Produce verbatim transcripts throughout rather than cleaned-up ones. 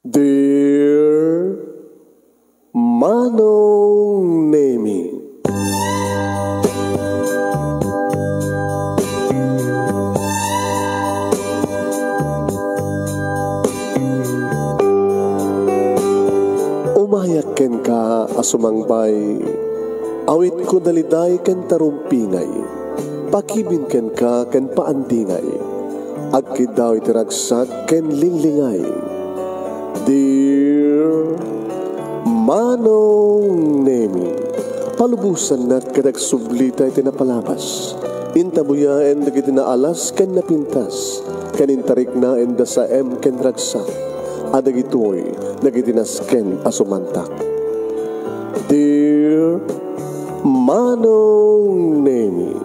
Dear Manong Nemi. Umayak kenka a sumangbay, awitko daliday ken tarumpingay, pakibin kenka ken paandingay, agkiddaw iti ragsak ken linglingay. Dear Manong Nemi, palubosannak ket agsublita iti napalabas. Intabuyaen dagiti naalas ken napintas, ken intariknaenda saem ken ragsak, a dagitoy dagiti nasken a sumantak. Dear Manong Nemi,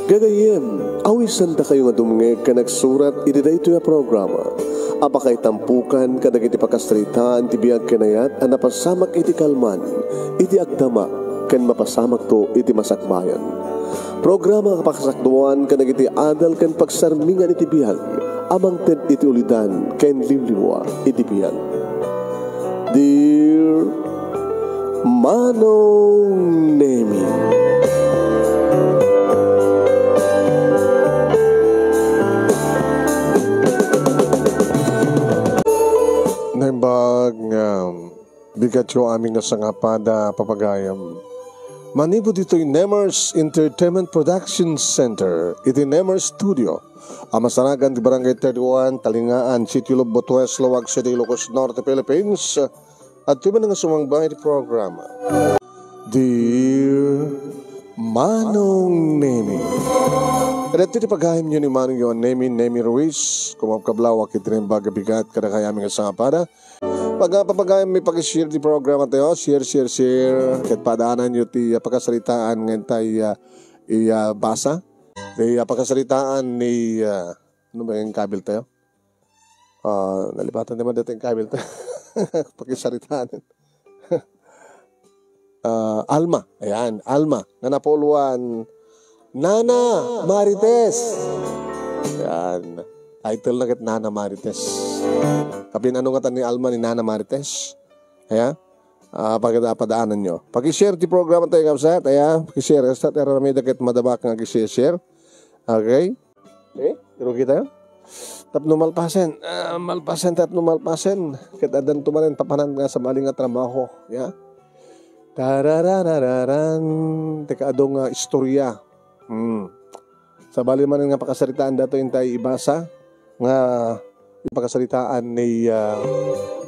gagayyem, awisandakayo nga dumngeg ken agsurat iti daytoy a programa a pakaitampukan kadagiti pakasaritaan ti biag ken ayat a napasamak iti kalman, iti agdama, ken mapasamakto iti masakbayan. Programa a pakasakduan kadagiti adal ken pagsarmingan iti biag a mangted iti ulidan ken liwliwa iti biag. Dear Manong Nemi. Naimbag nga bigatyo amin nga sangapada, papagayam. Manipud ditoy Nemers Entertainment Production Center, iti Nemers Studio, a masarakan ti Barangay thirty-one, Talingaan, Sitio Lobot West, Laoag City, Ilocos Norte, Philippines, adtoy man nga sumangbay iti programa. Dear Manong Nemi. Kadagiti pagayamyo ni Manong Nemi, Nemi Ruiz, kumakablaw iti naimbag a bigat kadakayo amin nga sangapada. Pag-, papagayam mi pakishare ti programa tayo, share, share, share. Ket padaananyo ti, ah, pakasaritaan nga intay, ah, i-, ah, basa. Ti, ah, pakasaritaan ni, ah, ano ba yung kabil tayo? Ah, nalipatan naman dito yung kabil tayo. Pakisaritaan. Ah, Alma. Ayan, Alma. Nga napuluan, Nana Marites. Ayan. Title na ket Nana Marites. Kapin ano nga tan ni Alma ni Nana Marites? Ayan. Ah, pagkita padaananyo. Paki-share ti programa tayo, kabsat. Ayan, paki-share. Kabsat, era mi da ket madabak nga paki-share. Okay? Eh, irugi tayo? Tapno malpasen. Ah, malpasen, tapno malpasen. Ket addan tumanen papanan nga sabali nga trabaho. Ya. Tarararararan. Teka, adu nga istorya. Hmm. Sabali man nga pakasaritaan dato intay ibasa nga ipakasaritaan ni, ah,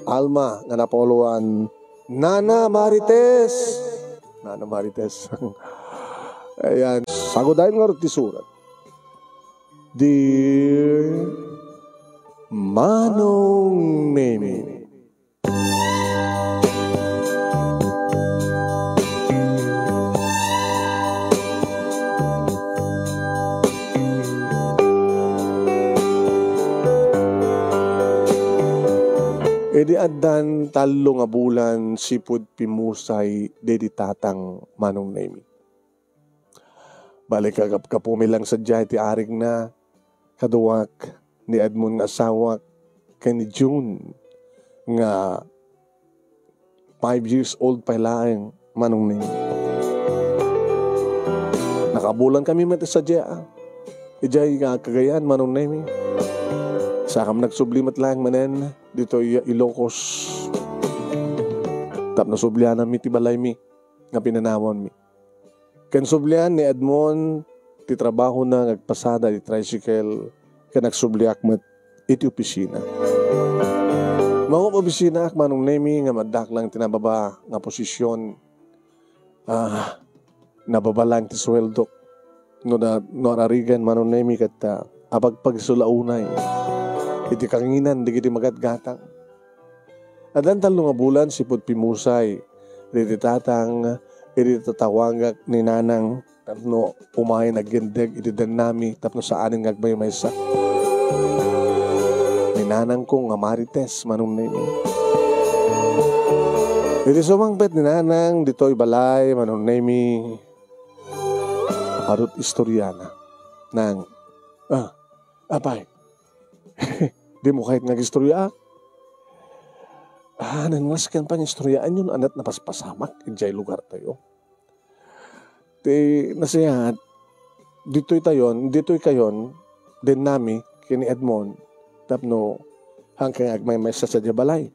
Alma nga napuluan Nana Marites. Nana Marites. Ayan. Sagudayen nga ti surat. Dear Manong Nemi. Idi addan tallo nga bulan sipud pimmusay daydi tatang, Manong Nemi. Bale, kagapgapumi lang sadiay ti arigna, kaduak, ni Edmond nga asawak, ken ni June nga five years old pay laeng, Manong Nemi. Nakabulankami met sadiay, ah. Idiay nga Cagayan, Manong Nemi. Sakam nagsubli met laeng manen ditoy Ilocos. Tapno subliananmi ti balaymi nga pinanawanmi. Ken sublian ni Edmond ti trabahona nga agpasada iti tricycle ken agsubliak met iti opisina. Mangop-opisinaak, Manong Nemi, ngem addak lang ti nababa nga posisyon. Ah, nababa lang ti suweldok. No na, no ararigan, Manong Nemi, ket, ah, apagpag isu la unay iti kanginan dagiti magatgatang. Addan tallo nga bulan sipud pimmusay daydi tatang, idi tatawagak ni Nanang tapno umayen agyendeg iti dennami tapno saanen nga agmaymaysa. Ni Nanangko nga Marites, Manong Nemi. Idi sumangpet ni Nanang ditoy balay, Manong Nemi, adu ti istoriana. Nang, ah, apay, dimo kayat nga agistoryaak? Ah, nanglasken pay nga istoryaanyo no ania't napaspasamak idiay lugartayo. Ti nasayaat, ditoy tayon, ditoy kayon, dennami ken ni Edmond, tapno haanka nga agmaymaysa sadiay balay.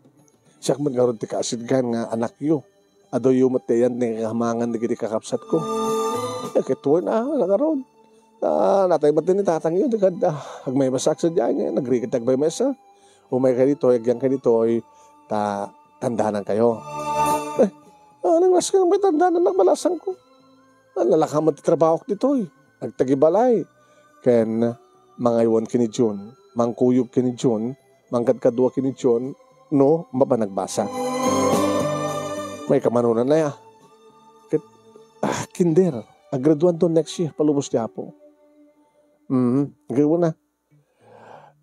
Siak met ngarud ti kaasidgan nga anakyo. Adu yo met ti ayan ti kahamangan dagiti kakabsatko. Eh, ket wen a, ngarud. Ah, natay met ni tatangyo, di kad, ah, agmaymaysaak sadiay, nga nagrikit ti agmaymaysa. Umayka ditoy, agyanka ditoy, ta tandanankayo. Eh, ah, nanglasken pay tandanannak, balasangko. Ah, lalaka met ti trabahok ditoy. Agtagibalay. Ken mangaywan ken ni Jun. Mangkuyog ken ni Jun. Mangkadkadua ken ni Jun. No, mapan agbasa. May kamanonan na ya. Ket, ah, kinder. Aggraduanto next year, palubos ti Apo. Mm, agree na.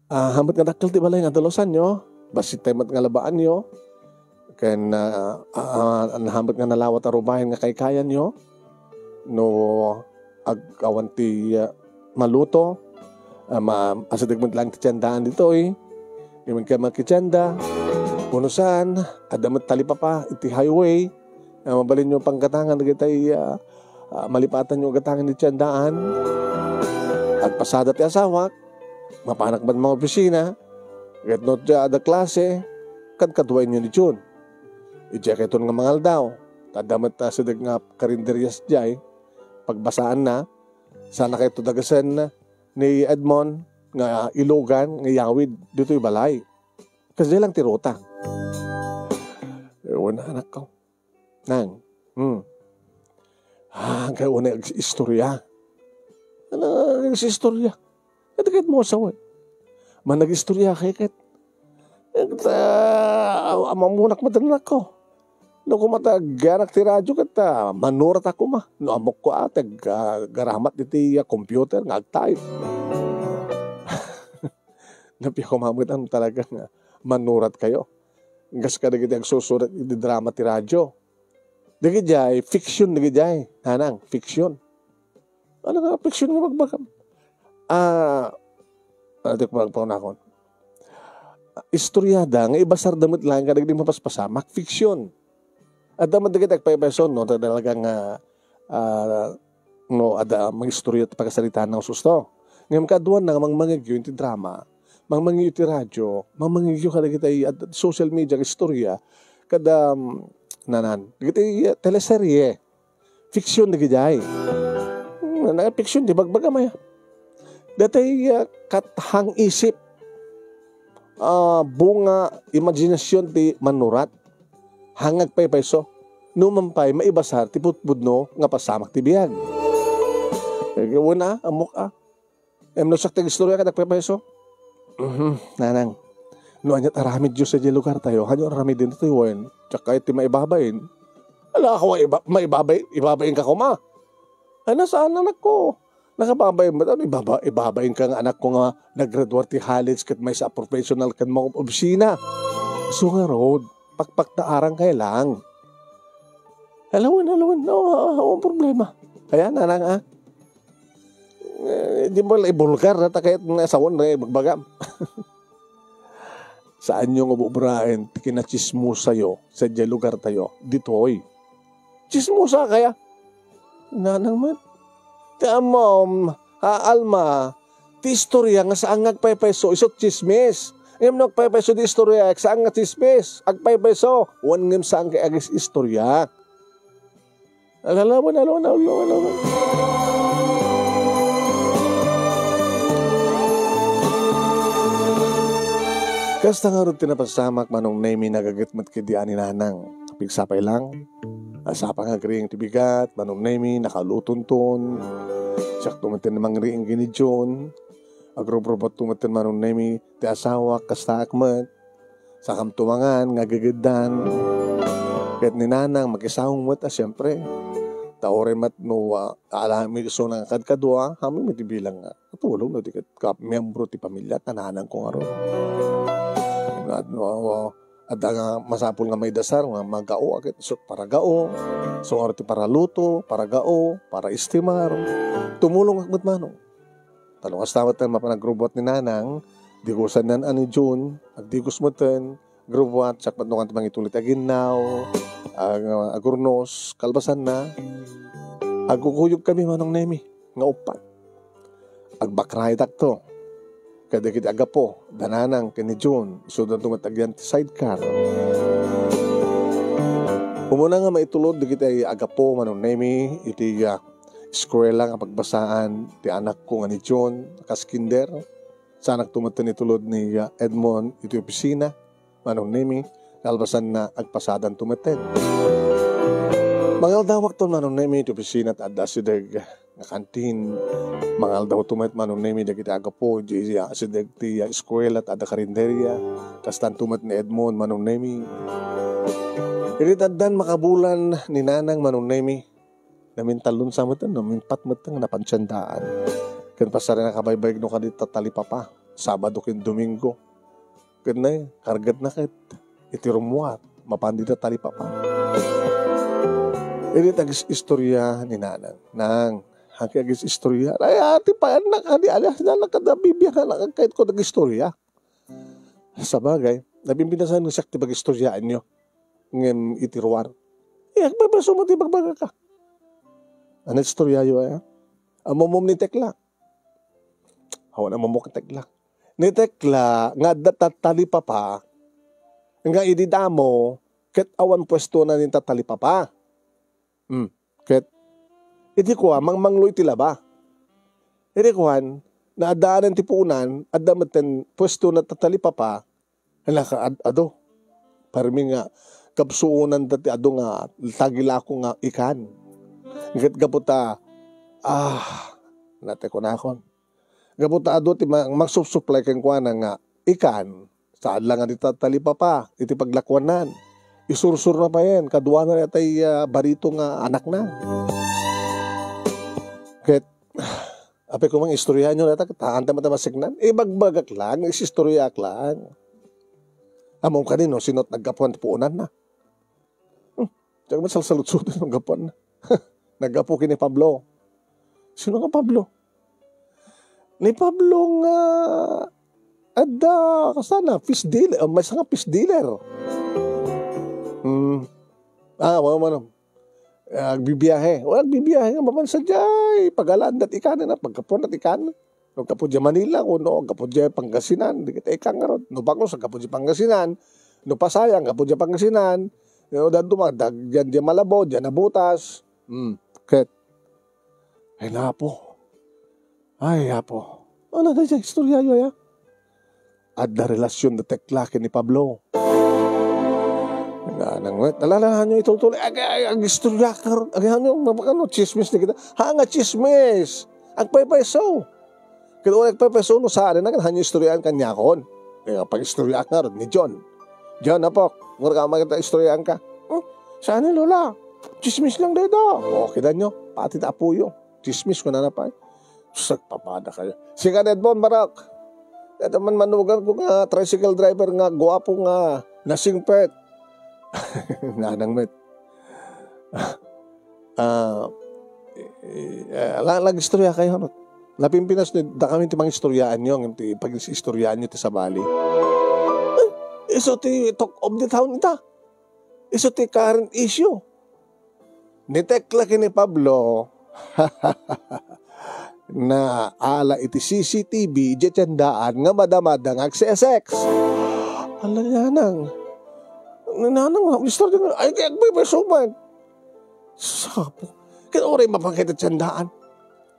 Ah, haanmet nga dakkel ti balay nga dalusanyo, bassit met nga labaanyo, ken, ah, ah, haanmet nga nalawat a rubayen nga kaykayanyo, no ag-, awan ti, ah, maluto, ah, ma-, asideg met laeng ti tiendaan ditoy, ngem inka makitienda, wenno saan, adda met talipapa iti highway, nga mabalinyo panggatangan dagiti, ah, ah, malipatanyo gatangan iti tiendaan. Agpasada ti asawak, mapanak met mangopisina, ket no adda klase, kadkaduaenyo ni Jun. Idiay kayton nga mangaldaw, ta adda met asideg nga karinderia sadiay, pagbasaanna, saan a kayto dagesen ni Edmond nga ilugan nga iyawid ditoy balay. Kasdiay lang ti ruta. Ewan, anakko. Nang, hmm. Ah, kay unay ag-istorya. Ano, ag-istorya? Ket, ket mo sawen. Manag-istorya kay ket. Ket, ah, amamunak met, anakko. No, koma ta agyanak ti radyo, ket, ah, manurat a koma. No, ammok ko, ah, ti ag-, ah, garamat iti, ah, computer nga ag-type. Napia koma met, ano, talaga nga manurat kayo. Kas kadagiti agsusurat iti drama ti radyo. Dagidiay, fiction dagidiay. Nanang, fiction. Ano nga fiction nga bagbagam? Ah, ano ti pagpaunakon? Istoryada nga ibasarda met laeng kadagiti mapaspasamak, fiction. Adda met dagiti agpaypayso, no, ta talaga nga, ah, no, adda mangistorya ti pakasaritaan nga ususto. Ngem kaaduanna nga mangmangegyo iti drama, mangmangegyo iti radyo, mangmangegyo kadagiti ad-, social media nga istorya, kada, um, nanan, dagiti, ah, teleserye, fiction dagidiay. Hmm, na fiction ti bagbagam aya. Datay, ah, kathang isip, ah, bunga, imaginasyon ti manurat. Hang agpaypayso. Numan pay, maibasar ti putpudno nga pasamak ti biag. Eh, wen a, ammok a. Em, no siak ti agistorya ket agpaypayso. Mhm, nanang. No ania't aramidyo sadiay lugartayo, hanyo aramiden ditoy wen. Diak kayat ti maibabain. Ala, ako, iba-, maibabain, ibabain ka koma. Ay, nasaan, anakko? Nakababain met, ano, ibaba-, ibabain ka nga anakko nga naggraduar ti college ket maysa a professional ken mangop-obsina. So ngarud, pakpaknaaran kay lang. Alawen, alawen, no, awan problema. Kaya, nanang, ah, eh, di mo la ibulgar, ta kayat nga asawan na ibagbagam. Saanyo nga bubraen ti kinatsismosayo sadiay lugartayo, ditoy. Tsismosa kaya? Nanang met. Ti ammom, a, Alma, ti istorya nga saan nga agpaypayso, isu ti tsismis. Ngem no agpaypayso ti istorya, saan nga tsismis. Agpaypayso, wen ngem saan kay agis-istorya. Alalawan, alawan, alawan, alawan. Kasta ngarud ti napasamak, Manong Nemy, nagaget met ketdi a ni Nanang. Pigsapay lang. A, sapa nga agriing ti bigat, Manong Nemy, nakalutonton. Siakto met ti mangriing ken ni Jun. Agrubrubotto met ti Manong Nemy, ti asawak, kastaak met. Sakamto mangan nga agegeddan. Ket ni Nanang, makisaong met a, siempre. Ta uray met no, ah, alam mi isu nga kadkadua, amin met ti bilang nga katulong no di ket ka-, miyembro ti pamilya, ta nanangko ngarud. Nga, no, adda nga masapul nga maidasar, nga magao, ket isu paragao. Isu ngarud ti paraluto, paragao, paraestimar. Tumulong met, Manong. Ta no kasta met ti mapan agrubot ni Nanang, digusanna a ni Jun, agdigus metten, Grubuat, siak met no kano ti mangitulod ti aginnaw, ag-, agurnos, kalpasanna, agkukuyogkami, Manong Nemi, nga uppat. Agbakraytakto kadagiti agapo, da Nanang ken ni Jun, isudanto met agyan ti sidecar. Umuna nga maitulod dagiti agapo, Manong Nemi, iti, ah, eskuela nga pagbasaan ti anakko nga ni Jun, kas kinder. Saanakto met itulod ni, ah, Edmond iti opisina, Manong Nemi, kalpasanna, agpasadanto met. Mangaldawakto, Manong Nemi, iti opisina ta adda asideg nga kantin. Mangaldawto met, Manong Nemi, dagiti agapo, di, ah, asideg ti, ah, eskuela ta adda karinderya. Kastanto met ni Edmond, Manong Nemi. Iti addan makabulan ni Nanang, Manong Nemi, namintallon sa met, namimpat met nga napan ti siandaan. Ken pasarina kabaybayag no kadi ta talipapa, Sabado ken Domingo. Ken nay, kargatna ket iti rummuar, mapan dita talipapa. Idi tagis-istoria ni Nanang, "Nang, haanka agis-istoria?" "Ay, ati, paannak kadi, alias, Nanang, kada bibianak, kayatko dagistoria." Sabagay, nabimbinasan no siak ti pagistoriaanyo. Ngem iti ruar. Eh, agpaypayso met ti bagbagaka. Ano istoriayo, eh? Ammom ni Tekla. Awan ammok ni Tekla. Ni Tekla, nga adda ta talipapa, nga idi damo, ket awan puesto na ni ta talipapa. Hmm. Ket, idi kua, mangmanglo iti laba. Idi kuan, naaddaanan ti puonan, adda met ten puesto na ta talipapa, naka-, ad-, adu. Parmi nga, kabsuonan dati adu nga, tagilako nga ikan. Ket gapu ta, ah, nate kunakon. Gapu ta adu ti ma-, magsupsuplay kenkuana nga ikan, saan la nga ti ta-, talipapa iti paglakuannan. Isursur na payen, kaduana daytay, ah, barito nga anakna. Ket, apay kumang istoryaanyo dayta, ket haanta met a masiknan. Ibagbagak lang, isistoryaak lang. Ammom kadi no sino ti naggapuan ti puonanna. Hmm, diak met salsalutsoten no gapuanna. Naggapu ken ni Pablo. Sino nga Pablo? Ni Pablo nga adda, kasana, fish dealer, ah, maysa nga fish dealer. Hmm. Ah, wala man. Ah, agbibiyahe. Wala, agbibiyahe nga mapan sadiay pagalaan dat ikan, na paggapuan dat ikan. No aggapu diay Manila, wenno aggapu diay Pangasinan, dagiti ikan ngarud. No bangus, aggapu diay Pangasinan. No Pasay, aggapu diay Pangasinan. No dadduma, dag-, diay, diay Malabo, diay nabutas. Hmm, ket. Ay, napo. Ay, Apo. Ano na diay istoryayo, ya? Adda relasion da Tekla ken ni Pablo. Nga nang met, alalahanyo itultuloy. Ag-, ag-, ag-istorya ka ron. Ag-, ano, mapakano, chismis na kita. Ha, nga chismis. Agpaypayso. Ket uray agpaypayso no saan, nga hanyo istoryaan kaniakon. Kaya pag-istoryaak ngarud ni John. John, apok, ngura ka makita istoryaan ka. Hmm? Saan ni Lola? Chismis lang dayta. O, kita nyo, pati ta apuyo. Chismis ko na napay. Sus, agpapada kayo. Sika, Edmond, Barak. Ito man manugan ko nga tricycle driver nga guwapo nga nasingpet. Nanang met. Ah, eh, eh, la-, lag-istorya kayo, no? Lapin Pinas, ni-, dakami ti pangistoryaan nyo, ti pag-istoryaan nyo ti sabali. Ay, isu ti talk of the town ita. Isu ti current issue. Ni Tekla ken ni Pablo, naala iti C C T V, idiay tiendaan nga madamada nga agsesex. Ala, Nanang. Nanang, istorya nga, ay, kaya agpaypayso man. Sapo. Kaya oray mapakita tiendaan.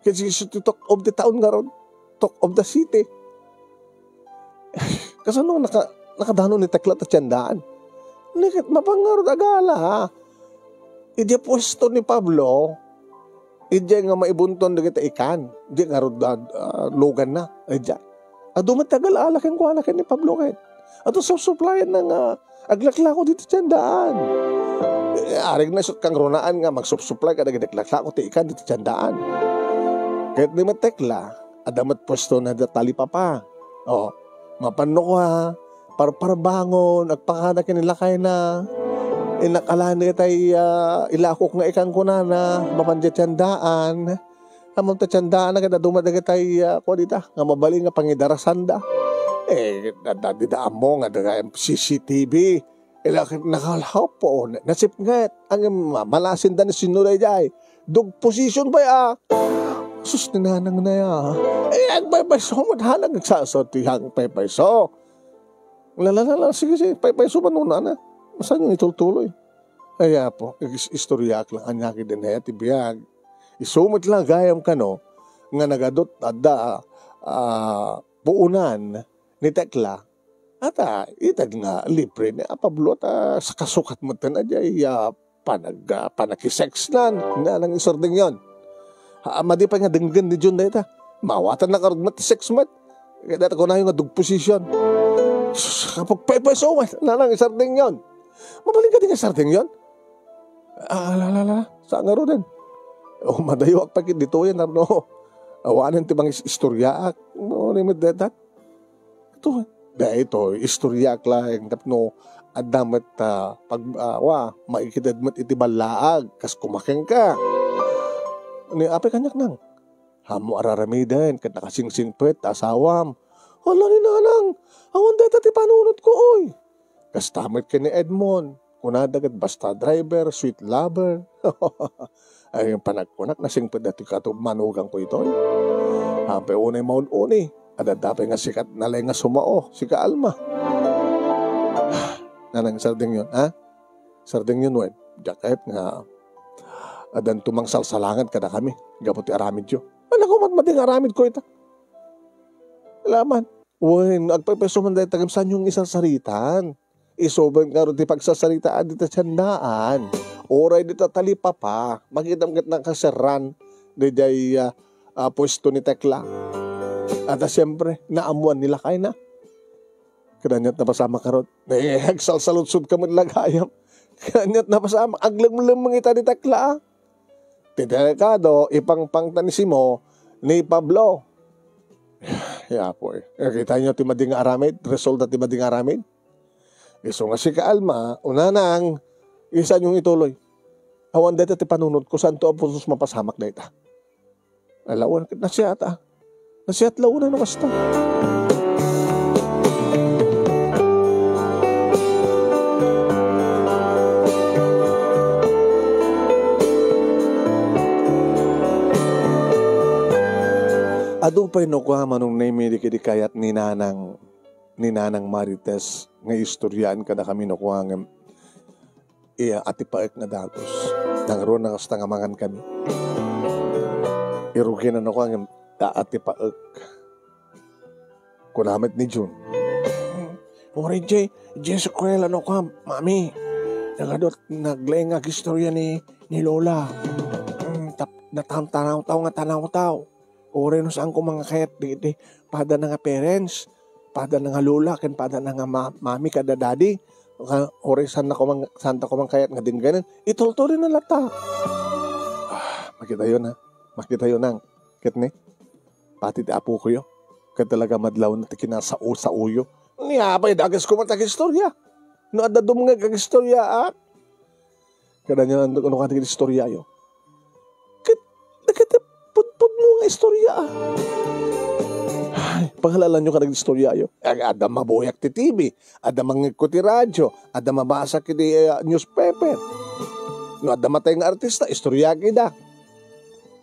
Kaya si, si talk of the town nga ron. Talk of the city. Kasano naka-, nakadano ni Tekla ta tiendaan? Ni ket mapan ngarud agala, ha? Idiay puesto ni Pablo, idiay nga maibunton dagiti ikan. Idiay ngarud da, ah, luganna. Idiay. Adu met ti agala-ala kenkuana ken ni Pablo ket. Adu supsuplayanna nga aglaklako ditoy tiendaan. Eh, arigna isut' kangrunaan nga magsupsuplay kadagiti aglaklako ti ikan ditoy tiendaan. Ket ni met Tekla, adda met puestona da talipapa. O, mapan no kua, parparbangon, agpakada ken ni lakayna. Innak-ala daytay, ah, ilakok nga ikan kunana, mapan diay tiendaan. Ammom ta tiendaan ket adu met dagitay, ah, kua dita, nga mabalin nga pangidarasanda. Eh, da-, da-, dida ammo nga daga C C T V. Ila ket nakalhaw po, na-, nasipnget. Ang ma-, malasin da ni Senyor daydiay. Dog position ba ya? Sus, ni nanang na ya. Eh, agpaypayso met, halag agsasaw ti agpaypayso. La, la, la, la, sige, sige, paypayso man una na. Saan yung itultuloy? Ay, apo, is-, istoryaak lang, ania ket din, eh, ti biag. Isu met la gayam kano, nga nagadot, adda, ah, puunan, ni Tekla, ata, itad nga libre ni a Pablo, ata, sa kasukat met na diay, ah, panag-, ah, panakisex nan, nanang isardengyon. Ha, madi pay nga denggen ni Jun dayta. Mawatan na karud met ti sex met. Kaya data kunayo nga dog position. Sus, kapag paypayso met, nanang isardengyon. Mabalin ka di nga isardengyon? Ah, la, la, la, la. Saan nga ruden? O, madayo ak pagkit ditoyen, arno. Awanen ti mangis-, istoryaak. No, ni met detat. Ito, daytoy, istoryaak laeng tapno adda met, ah, pag, ah, wa, maikited met iti ballaag, kas kumaken ka. Ni apay kaniak nang? Ammo araramiden ket nakasingsingpet ta asawam. Hala ni nanang, awan dayta ti panunotko, oy. Kasta met ken ni Edmond. Kunada ket basta driver, sweet lover. Ay, panagkunak, nasingpet dati kato-, manugangko itoy. Apay unay maun-uni, adda pay nga sikat na lay nga sumao, sika Alma. Nanang sardengyon, ha? Sardengyon, wen, diak kayat nga addan tumangsalsalangan kadakami, gapu ti aramidyo. Ano ko mat madi nga aramidko ita? Laman. Wen, agpaypayso man dayta ngem saanyong isarsaritan. Isu met ngarud ti pagsarsaritaan dita siandaan. Uray dita talipapa, makitam ket nakaserran daydiay, ah, ah, puesto ni Tekla. Ata siempre, naammoan ni lakayna. Kaniat napasamak ngarud. Eh, agsalsaludsod ka met la gayam. Kaniat napasamak, aglemlemmeng ita ni Tekla, ah. Ti delikado, ipangpangta ni Simo ni Pablo. Ya, apo, eh. Eh, kitaenyo ti madi nga aramid, resulta ti madi nga aramid. Isu nga sika Alma, unanang, isaanyong ituloy. Awan dayta ti panunotko, saanto a pusos mapasamak dayta. Alawan, nasiata. Nasiat la unay no kasta. Adu pay no kua, Manong Nemi, dagiti kayat ni Nanang, ni Nanang Marites nga istoryaan kadakami no kua ngem iya, atipaek nga dagus. Nangruna kasta nga mangan kami. Irugi na no kua ngem, a-, atipaek. Kuna met ni Jun. Uray jay, jay eskwela no kua, Mami. Nagadot, naglaing nga agistorya ni, ni Lola. Mm, tap-, natantanawtaw nga tanawtaw. Uray no saanko mangkayat dagiti padana nga parents, padana nga lola, ken padana nga ma-, mami kada daddy, nga uray saanna ko man, saanta ko mangkayat nga dengganen, itultuloy na latta. Ah, makitayo na. Makitayo nang. Ket ni, pati ti apokoyo. Ket talaga madlawna ti kinasao-saoyo. Ni apay dages ko man ti agistorya. No adda dumngeg agistorya, ah, Kada niya, ano, ano ka istoryayo? Ket, dagiti pudpudno nga istorya, ah. Ay, pangalalanyo ka nag-istoryayo. Ay, adda mabuyak ti T V, adda mangngegko ti radyo, adda mabasa iti, eh, newspaper. No adda matay nga artista, istorya kida.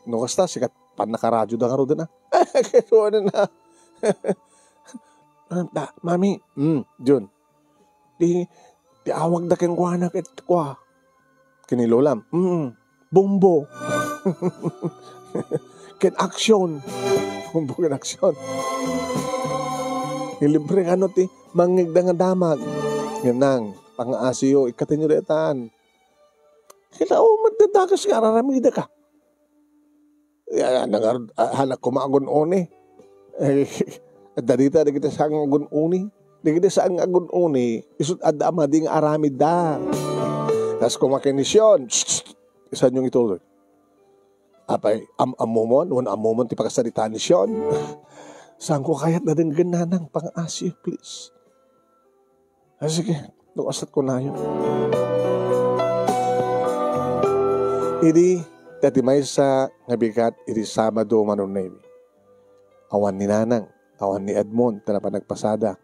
No kasta, sikat, pannakaradyo da ngaruden, ah. Ket wala na. Ah, da, mami, mm, Jun. Ti, ti awagda kenkuana ket kua, ken ni Lolam, mm, bombo. Ken aksyon. Bombo ken aksyon. Ilibre kano ti mangngegda nga damag. Ngem nang, pangaasiyo, ikkatenyo daytan. Kailangan mo magdadagas nga araramidaka. Ya, nangar-, ah, hanak ko maagun-uni. Eh, adda dita, dagiti saan nga agun-uni. Dagiti saan nga agun-uni, isut' adda a madi nga aramidda. Kas kumaken ni Sion, "Shh, shh, shh." Saan yung ituloy? Apay, am-, ammomon? Wen ammomon ti pakasaritaan ni Sion? Saan ko kayat nadenggen, nanang? Pangasi, please. Ah, sige, no, asat ko nayo. Idi, dati maysa nga bigat iti Sabado, Manong Nemi. Awan ni Nanang. Awan ni Edmond ti napan nagpasada.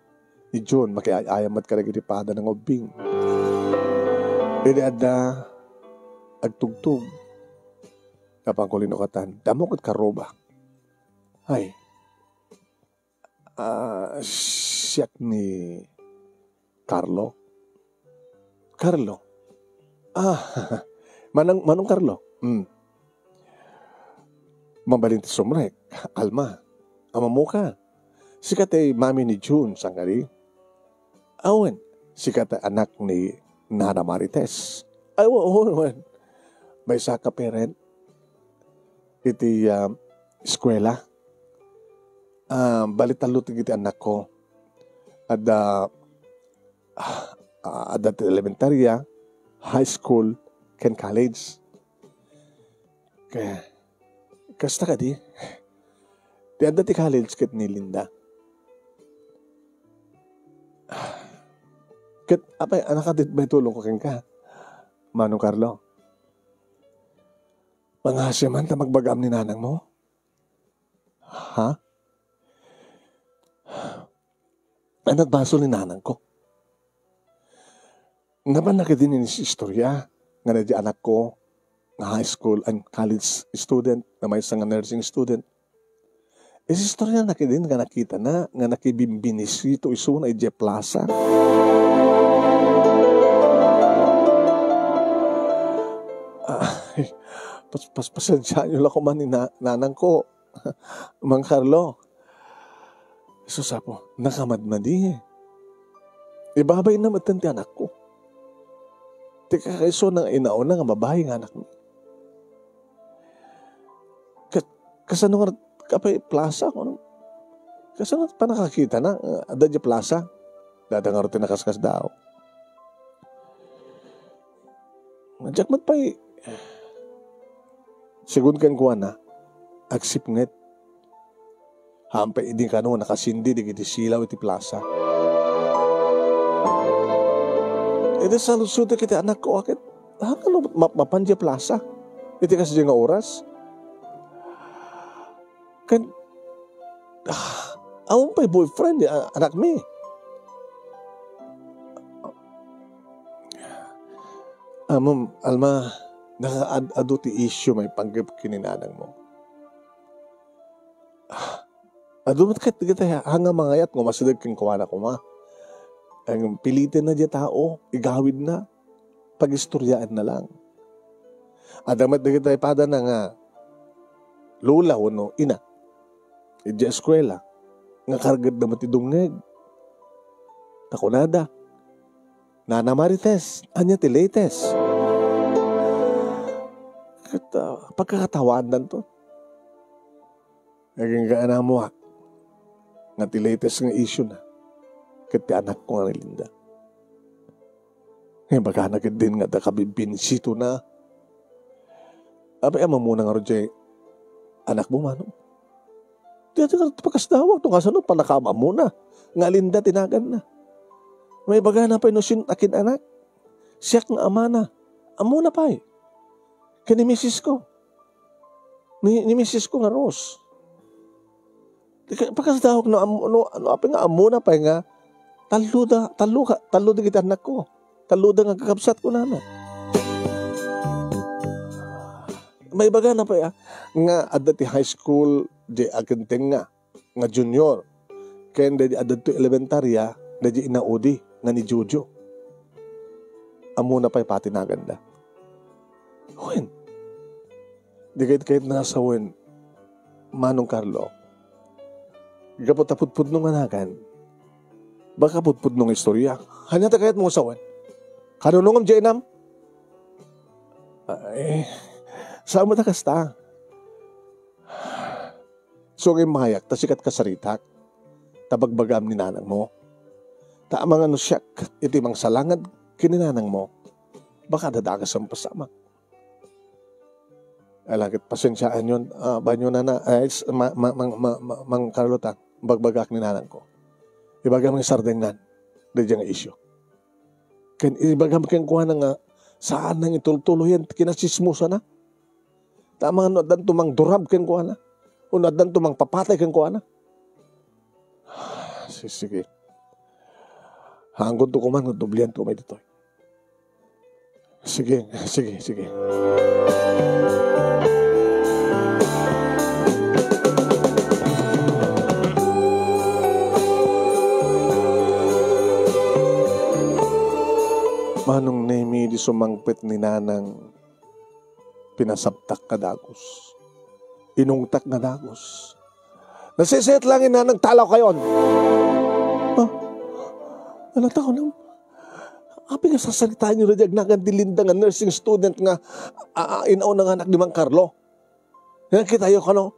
Ni June, makiay-ayam met kadagiti pada nga ubbing. Idi adda agtugtog, napan ko linukatan. Damo ket karruba. Ay, ah, siak ni Carlo? Carlo? Ah, Manang, Manong Carlo? Hmm. Mabalin ti sumrek, Alma. Ammo ka. Sika ti mami ni June, sangkadi? Awen, sika ti anak ni Nana Marites. Ay, wa-, wa-, wen. Maysa ka parent iti, ah, eskwela. Ah, bali tallo ti iti anakko. Adda, ah, adda ti elementarya, high school, ken college. Kaya, kasta kadi, ti adda ti college ket ni Linda. Ket, apay, anak, adi may tulong ko kenka, Manong Carlo. Pangasiaman ta magbagaam ni nanang mo? Ha? Ay, nagbasol ni nanang ko. Napan na kadin ni istorya nga daydi anak ko nga high school and college student, nga maysa nga nursing student. Is istorya na kadin nga nakita na nga nakibimbinisito isuna idiay plaza. Ay, pas-, pas-, pasensyaanyo la koma ni na-, nanang ko. Mang Carlo, Sus, Apo, nakamadmadi. Ibabayna met ti anakko. Ti kakaisuna nga inauna nga babai nga anakmi. Ka-, kasano nga, apay, plaza, kuno? Kasano pannakakitana, ah, adda idiay plaza? Dada ngarud ti nakaskasdaaw. Diak met pay, segun kenkuana, agsipnget. Haan pay idi kano nakasindi dagiti silaw iti plaza. Idi saludsodek iti anakko, ket, "Ah, kano map-, mapan diay plaza iti kasdiay nga oras?" Ken, ah, awan pay boyfriend ni a-, anakmi. Ammom, Alma, nakaad-adu ti issue maipanggep ken ni nanang mo. Ah, adu met ket dagiti haan nga mangayat nga umasideg kenkuana koma. Ang piliten na diay tao, igawid na, pagistoriaan na lang. Adda met dagiti padana nga lola wenno ina idiay eskuela nga kargedda met ti dungngeg. Ta kunada, "Nana Marites, ania ti latest?" Ket, ah, pagkakatawaandanto. Agingga a naammoak nga ti latest nga issue na ket ti anakko nga ni Linda. Nga ibagana ketdin nga adda kabimbinisitona. Apay, ammona ngarud diay anakmo, Manong? Ti, ti, ti pakasdawak, no kasano pannakaam-ammona nga Linda ti naganna. Maibagana pay no sino ti akin-anak. Siak nga amana. Ammona pay. Ken ni misis ko. Ni, ni misis ko nga Rose. Di ka, pakasdawak no am-, no, no, apay nga ammona pay nga tallo da, tallo ka, tallo dagiti annakko. Tallo da nga kakabsat, kunana. Maibagana pay, ah, nga adda ti high school, di agentengnga nga junior. Ken daydi adda ti elementarya, daydi inaudi nga ni Jojo. Ammona pay pati naganda. Wen, di kayat, kayat nga sawen, Manong Carlo. Gapu ta pudpudno nga nagan. Baka pudpudno nga istorya. Ania ta kayat mo nga sawen? Kanunungam diay inam? Ay, saan mo ta kasta? So, nga immayak, ta sika ti kasaritak, ta bagbagaam ni nanang mo. Ta amangan no siak iti mangsalangad ken ni nanang mo, baka dadagas ang pasamak. Ay, langit, pasensiaan yon, ah, banyo na na, ay, s-, ma-, ma-, mang, ma-, ma-, Mang Carlo ta, bagbagaak ni nanang ko. Ibagam nga sardengan, daydiay nga isyu. Ken ibagam kenkuana nga, saan nang itultuloy yan, kinasismusana. Ta amangan no addanto mangdurab kenkuana, wenno addanto mangpapatay kenkuana. Sige. Hanggot ko man, no doblian ko may ditoy. Sige, sige, sige. Manong Nemi, di sumangpet ni Nanang, pinasabtak nga dagus. Inungtak nga dagus. Nasisiit lang ina, nagtalaw kayon. Ah, ano tao nang, apay nga sasaritaan nyo na di agnagan di Linda nga nursing student nga, ah, ah, inaw na nga anak ni Mang Carlo? Nga kita yo kano?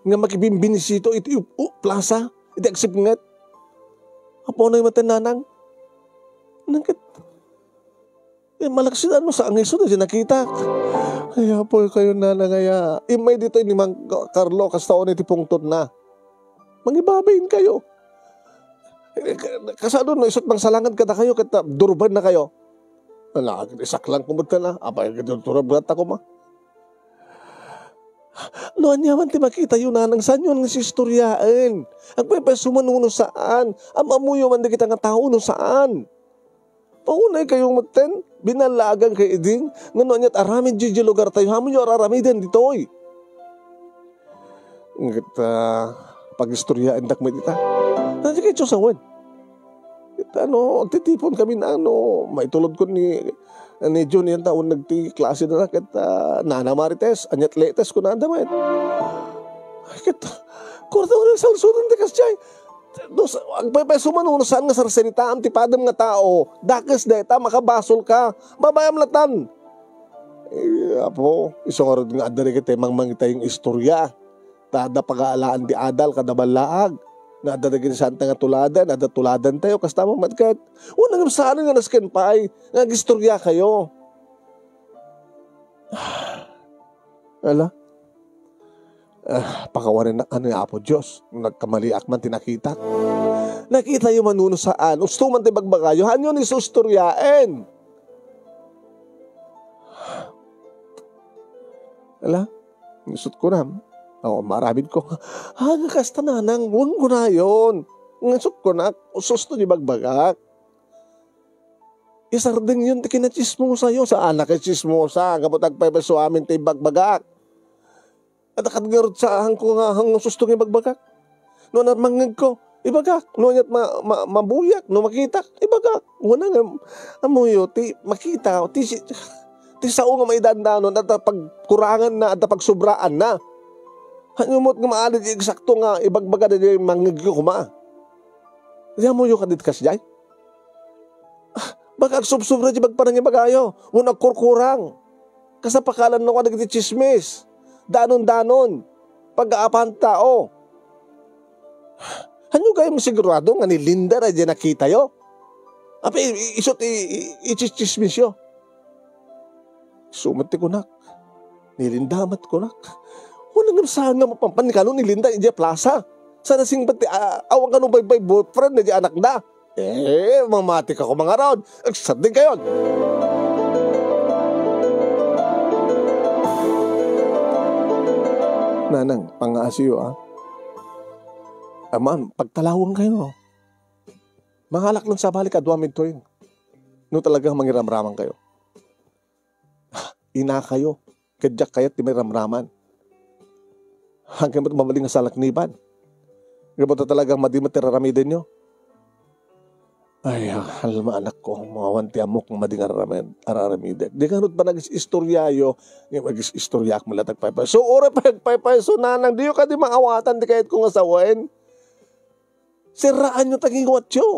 Nga makibimbinisito iti u-, u-, plaza, iti agsipnget. Apo na yung matan Nanang. Nangkit. Eh, malaksid ano sa angiso na di nakitak. Ay, apoy kayo na nangaya. Imay dito ni Mang Carlo, kasta on iti pungtot na. Mangibabain kayo. Eh, ka-, kasado no, isut mangsalangad kada kayo, ket, ah, durban na kayo. Ala, isaklang kumot ka na. Apay, durban ta kuma. No, anya man ti makita yo, Nanang, saan yo nga istoryaen? Agpaypayso man uno saan? Am-amuyo man dagita nga tao uno saan? Paunay kayo metten, binallaagan kay idin, nga no aniat aramid diay lugar tayo, hamonyo araramiden ditoy. Nget, ah, pag-istoryaendak met ita. Nadi kay Dios awan. Ket ano, agtitipon kami na ano, maitulod ko ni, ni Jun yan taon nagti klase na ket, ah, Nana Marites, aniat letes ko nanda met. Ket, kurta ko salsudan ti kasjay. Dos, agpaypayso man uno saan nga sarsalitaam ti padem nga tao, dakes dayta, makabasol ka, babayam latan. Eh, apo, isu ngarud nga adda dagiti mangmangitayong istorya. Ta adda pagaalaan ti adal kada ballaag. Nga adda dagiti santa nga tuladan, adda tuladan tayo, kasta man met ket. Una nga saan nga nasken pay, nga agistorya kayo. Ala? Ah, pakawanen na, ano, Apo Dios, nagkamaliak man ti nakitak. Nakita yo man uno saan, usto man ti bagbagayo, hanyo ni susturyaen. Ala? Ngisut ko na. O, maramid ko. Ah, nga kasta Nanang, wen ko nayon. Ngisut ko na, ususto ni bagbagak. Isardeng yon ti kinachismosa yo. Saan a kay chismosa, gapu ta agpaypayso amin ti ibagbagak. Adda ket ngarud saan ko nga, nga ususto nga ibagbagak. No, ania mangngeg ko, ibagak. No, aniat ma-, ma-, mabuyak, no, makitak, ibagak. Wen nga, amoyo, ti makita, ti si-, ti sao nga maidandanon, adda pagkuranganna, adda pagsobraanna. Hanyo met nga maali ti eksakto nga ibagbaga daydi mangngeg ko koma. Di amoyo kadit kasdiay? Ah, baka agsubsobra di pagpanangibagayo, wenno agkurkurang. Kasapakalan no kadagiti tsismis. Danon-danon. Pag-aapan tao. Hanyo gayon sigurado nga ni Linda daydi nakitayo? Apay, i-, isut i-, i-, itsitsismisyo. Isu met ti kunak. Ni Linda met kunak. Wen nga saan nga mapampan ni kano ni Linda idiay plaza. Sana singpet ti, ah, awan kano baybay boyfriend na di anak da. Eh, mamati ka ko mga raon. Agsading kayon. Nanang, pangaasiyo, ah. Aman, pagtalawang kayo. Mangalak lang sa balik, adwa midtoy. No talagang mangiramraman kayo. Ina kayo, ket diak kayat ti mairamraman. Haankayo met mabalin nga salakniban. Gapu ta talagang madi met ti raramidenyo. Ay, ah, alma, anak ko, mawan ti ammok nga madi nga araramid-, araramidek. Di kanut pa nagis-istoryayo, nga magis-istoryaak met la ti agpaypay. So, uray pay agpaypay, so, nanang, diyo kadi maawatan ti kayatko nga sawen? Sirraanyo ta ngiwatyo.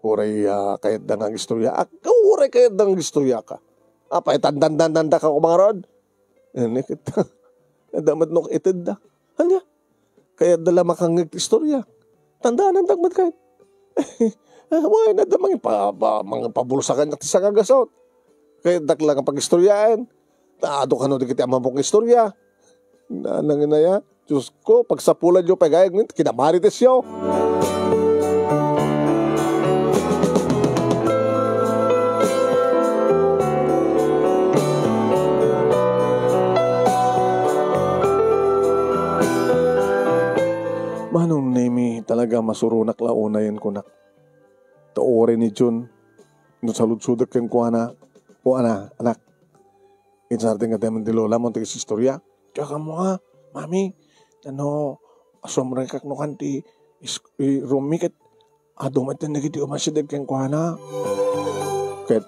Uray, ah, kayatda nga agistoryaak. Uray kayatda nga agistoryaak. Apay, tandandandan da ka kumangarod? Ini kita. Adda met no itedda. Ania? Kayatda la makangngeg ti istorya. Tandanan da met kayat. Ah, wen, adda mangipa-, pa-, mangipabulsa kaniak ti sangagasaw. Kayatdak la nga pagistoryaen. Ta adu kano dagiti ammok nga istorya. Nanang inaya, Diyos ko, pagsapulanyo pay gayam, kinamaritesyo. Manong Suronak la unayen, kunak. Ta uray ni Jun, no saludsodek kenkuana, "O ana, anak, insardeng nga dayman ti lolam ti istorya." "Kaya kamo a, mami, ano, sumrekak no kan ti is-, i-, room mi ket adu met dagiti umasideg kenkuana." Ket,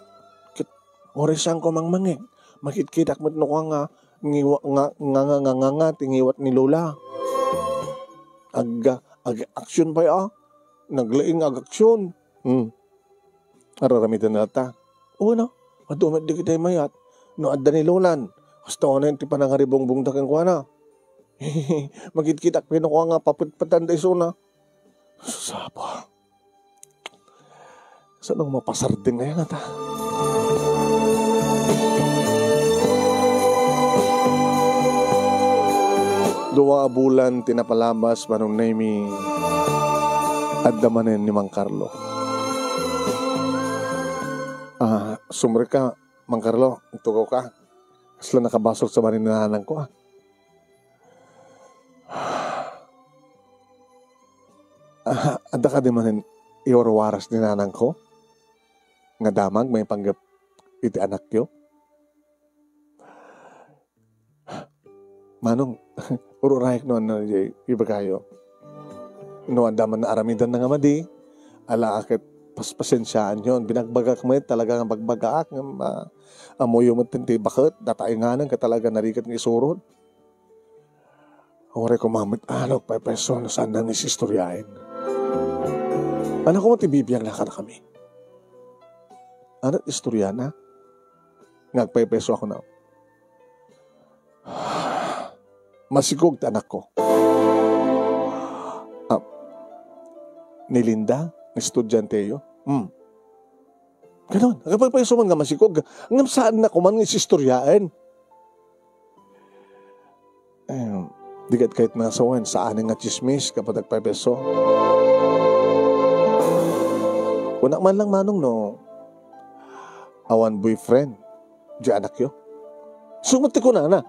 ket, uray saanko mangmangeg, makitkitak met no kua nga, ngiwa-, nga, nga, nga, nga, nga, nga, ti ngiwat ni Lola. Ag-, ag-action pay a. Naglaing ag-action. Hmm. Ar-aramiden na ta. O, no? Adu met dagiti mayat. No adda ni Lolan, kasta unayen ti panangaribungbongda kenkuana. Makitkitak pay no kua nga papetpetan da isuna. Sapa? Saan mapasardeng aya ngata? Dua a bulan ti napalabas, Manong Nemy, adda manen ni Mang Carlo. Ah, sumrek ka, Mang Carlo, agtugaw ka. Kasla nakabasol sa manen ni nanangko, ah. Ah, adda kadi manen iwarwaras ni nanangko nga damag maipanggep iti anakyo? Manong, ururayek no ania diay ibagayo. No adda man naaramidanna nga madi, ala ket paspasensiaanyon. Binagbagak met talaga nga bagbagaak ngem, ah, ammoyo met ti baket, dataenganen ket talaga narigat nga isurod. Uray koma met, ah, no agpaypayso no saanna nga isistoriaen. Ania koma ti bibiagna kadakami? Ania ti istoriana? Nga agpaypayso ako na. Masikog ti anakko. Ah, ni Linda, nga estudianteyo. Hmm. Ganon, agpaypayso man nga masikog. Ngem saanna koma nga isistoriaen. Eh, di ket kayatna sa wen, saan nga tsismis, kapag agpaypayso. Kunak man lang, Manong, no awan boyfriend diay anakyo. Isu met ti kunana.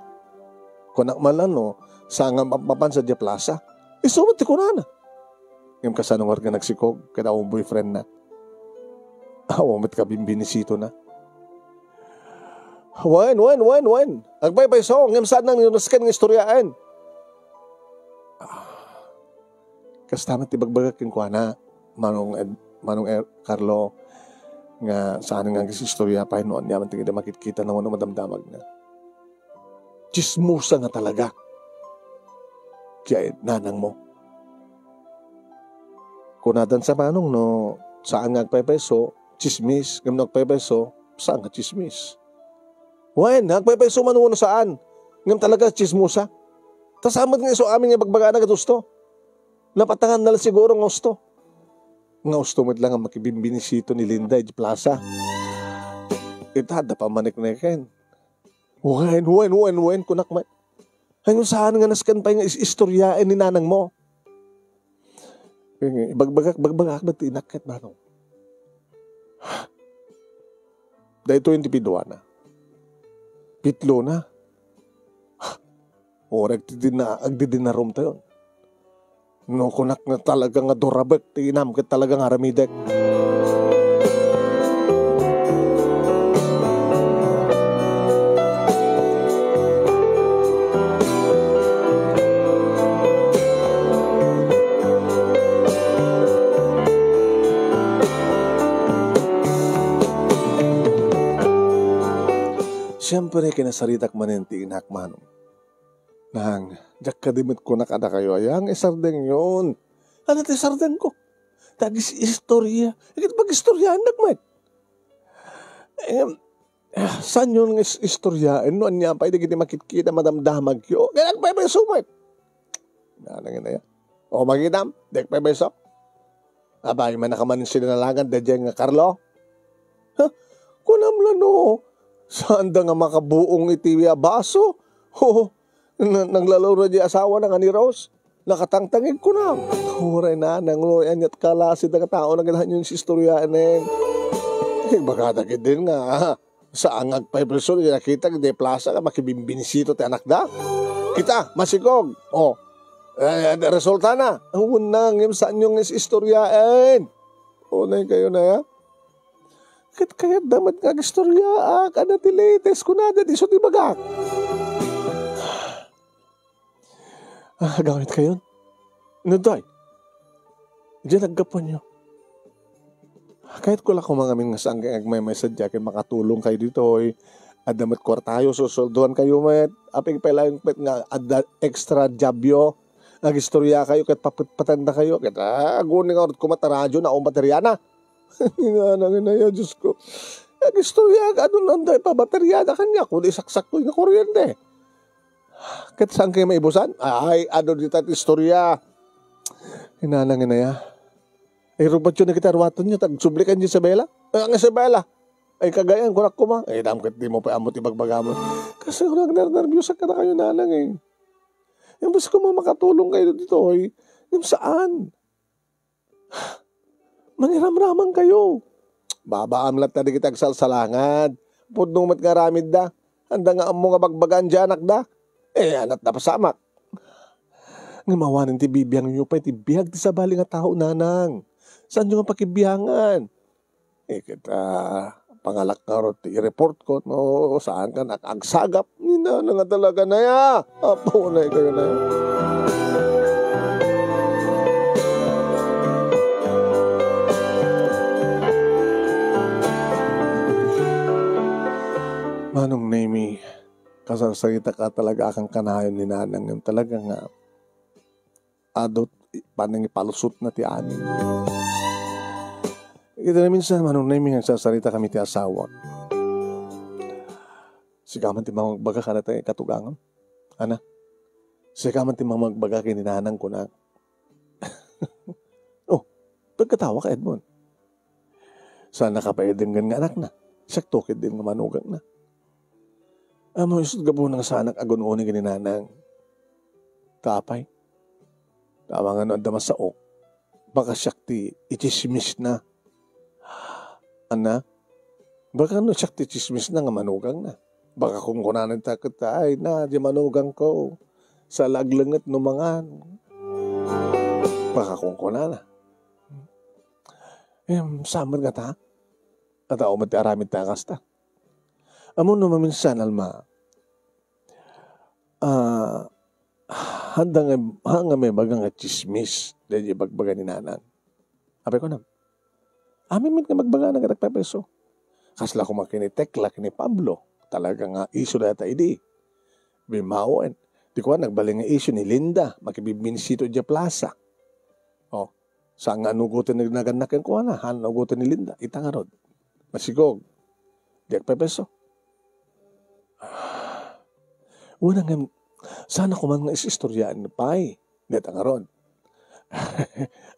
Kunak man lang, no saan nga map-, mapan sa diay plaza. Isu met ti kunana. Ngem kasano nga nagsikog ket awan boyfriend na? Awan met kabimbinisito na. Wen, wen, wen, wen. Agpaypayso, ngem saan nga nasken nga istoriaen. Ah, kasta met ti bagbagak kenkuana, Manong Ed-, Manong Er-, Carlo, nga saan nga istorya pay no ania man ti makitkita na wenno madamdamagna. Tsismosa nga talaga diay nanangmo. Kunadan sa, Manong, no saan nga agpaypayso, tsismis, ngem no agpaypayso, saan nga tsismis. Wen, agpaypayso man wenno saan, ngem talaga tsismosa. Ta saan met nga isu amin nga ibagbagana ket usto. Napatanganna la siguro nga usto. Nga usto met la nga makibimbinisito ni Linda iti plaza. Ita, adda pammanikneken. Wen, wen, wen, wen, kunak met. Ay, no saan nga nasken pay nga is-, istoryaen ni nanangmo. Ibagbagak, bagbagak na ti inak ket, Manong. Daytoy ti piduana. Pitlona. Uray agdidina-, agdidinarumtayon. No kunak nga talaga nga durabek ti inam ket talaga nga aramidek. Siempre, kinasaritak manen ti inak, Manong. Nang, diak kadi met kunak kadakayo, aya nga isardengyon. Ania ti sardengko? Dagiti istorya. Ket pag-istoryaennak met. Em, ah, saanyon nga is-, istoryaen no ania pay dagiti makitkita madamdamagyo? Kaya agpaypayso met. Nanang ina ya. O, makitam, di agpaypayso. Abay, manakaman sinalagan daydiay nga Carlo. Ha? Kunam la no, saanda nga makabuong iti a baso? Ho, na-, naglalawra di asawa na nga ni Rose. Nakatangtangig kunam. Uray na, nangloy anyat kalasi daga tao na ganahan yung istorya nen. Eh, bagada din nga, ah, saan nga agpaypreso, di nakita, di plaza, nga makibimbinisito ti anak da. Kita, masikog. Oh. Eh, resulta na. Ang unang, yung saan yung is-, istoryaen? Unay kayo na ya? Ket kayatda met nga agistoryaak, adda ti latest, kunada, isu ti bagak. Ah, agawid kayon? Nuday, diyan aggapuanyo. Kayat ko la koma ngamin nga saan kay agmaymaysa diay ken makatulong kayo ditoy. Adda met kuartayo, susulduan kayo met. Apay pay laeng met nga adda extra jobyo. Agistorya kayo ket papetpetenda kayo. Ket, ah, aguni nga urot koma ta radyo, naong bateriana. Inana nga naya, Diyos ko. Agistorya ka, ano lang dahil pa bateriana kanya, kung isaksak ko yung kuryente. Ket saan kayo maibusan? Ay, ano dita ti istorya? Inana nga naya. Ay, rubat yun na kita ruwatan nyo, tagsublikan nyo Isabela? Ay, ang Isabela. Ay, kagayan, kunak kuma. Ay, dam ket di mo pa amot ibagbagam. Kasi kung nagnernerbyos ka na kayo, nanang eh. Imbes ko makatulong kayo dito, eh. Yung saan? Maniramraman kayo. Babaam latta dagiti agsalsalangad. Pudno met nga aramidda. Anda nga ammo nga bagbagaan diay anakda. Eh, anat napasamak. Ngem awanen ti bibiangyo pay ti biag ti sabali nga tao, nanang. Saanyo nga pakibiangan? Eh, ket, ah, pangalak ngarud ti i-report ko, no, saan ka nakagsagap? Ni nana nga talaga na ya. Apo, na kayo na ya. Manong Nemi, kasarsarita ka talaga akan kanayon ni Nanang, ngem talaga nga, adu ti panangipalusotna ti amin. Iti naminsan, Manong Nemi, nga agsarsarita kami ti asawak. Sika man ti mangagbaga kadata nga ikatugangam. Ana, sika man ti mangagbaga ken ni Nanang, kunak. Oh, pagkatawa ka, Edmond. Saan nakapaidenggen nga anakna? Siak to ket din nga manugangna. Ammo isut' gapuna nga saanak agun-uni ken ni Nanang. Ta apay? Amangan no adda masaok. Baka siak ti itsismis na. Ana? Baka no siak ti itsismis na nga manugangna. Baka kunkunana ta ket, "Ay na, di manugangko. Sa laglenget no mangan." Baka kunkunana. Em, saan met ngata? Adda met ti aramid ta kasta. Ammom no maminsan, Alma, ah, handa nga, ha nga may baga nga tsismis, daydi ibagbaga ni Nanang. Apay kunam? Amin met nga magbagana nga nagpepeso. Kasla koma ken ni Tekla, ken ni Pablo, talaga nga isu dayta idi. Bimawen. Ti kuan, nagbalin nga isu ni Linda, makibibinsitu idiay plaza. Oh, saan nga anugoten ni nagannak kenkuana, han anugoten ni Linda, ita ngarud. Masigog. Di agpepeso. Wen, ngem, saan a kuman nga is-istoriaan pay. Deta ngarud.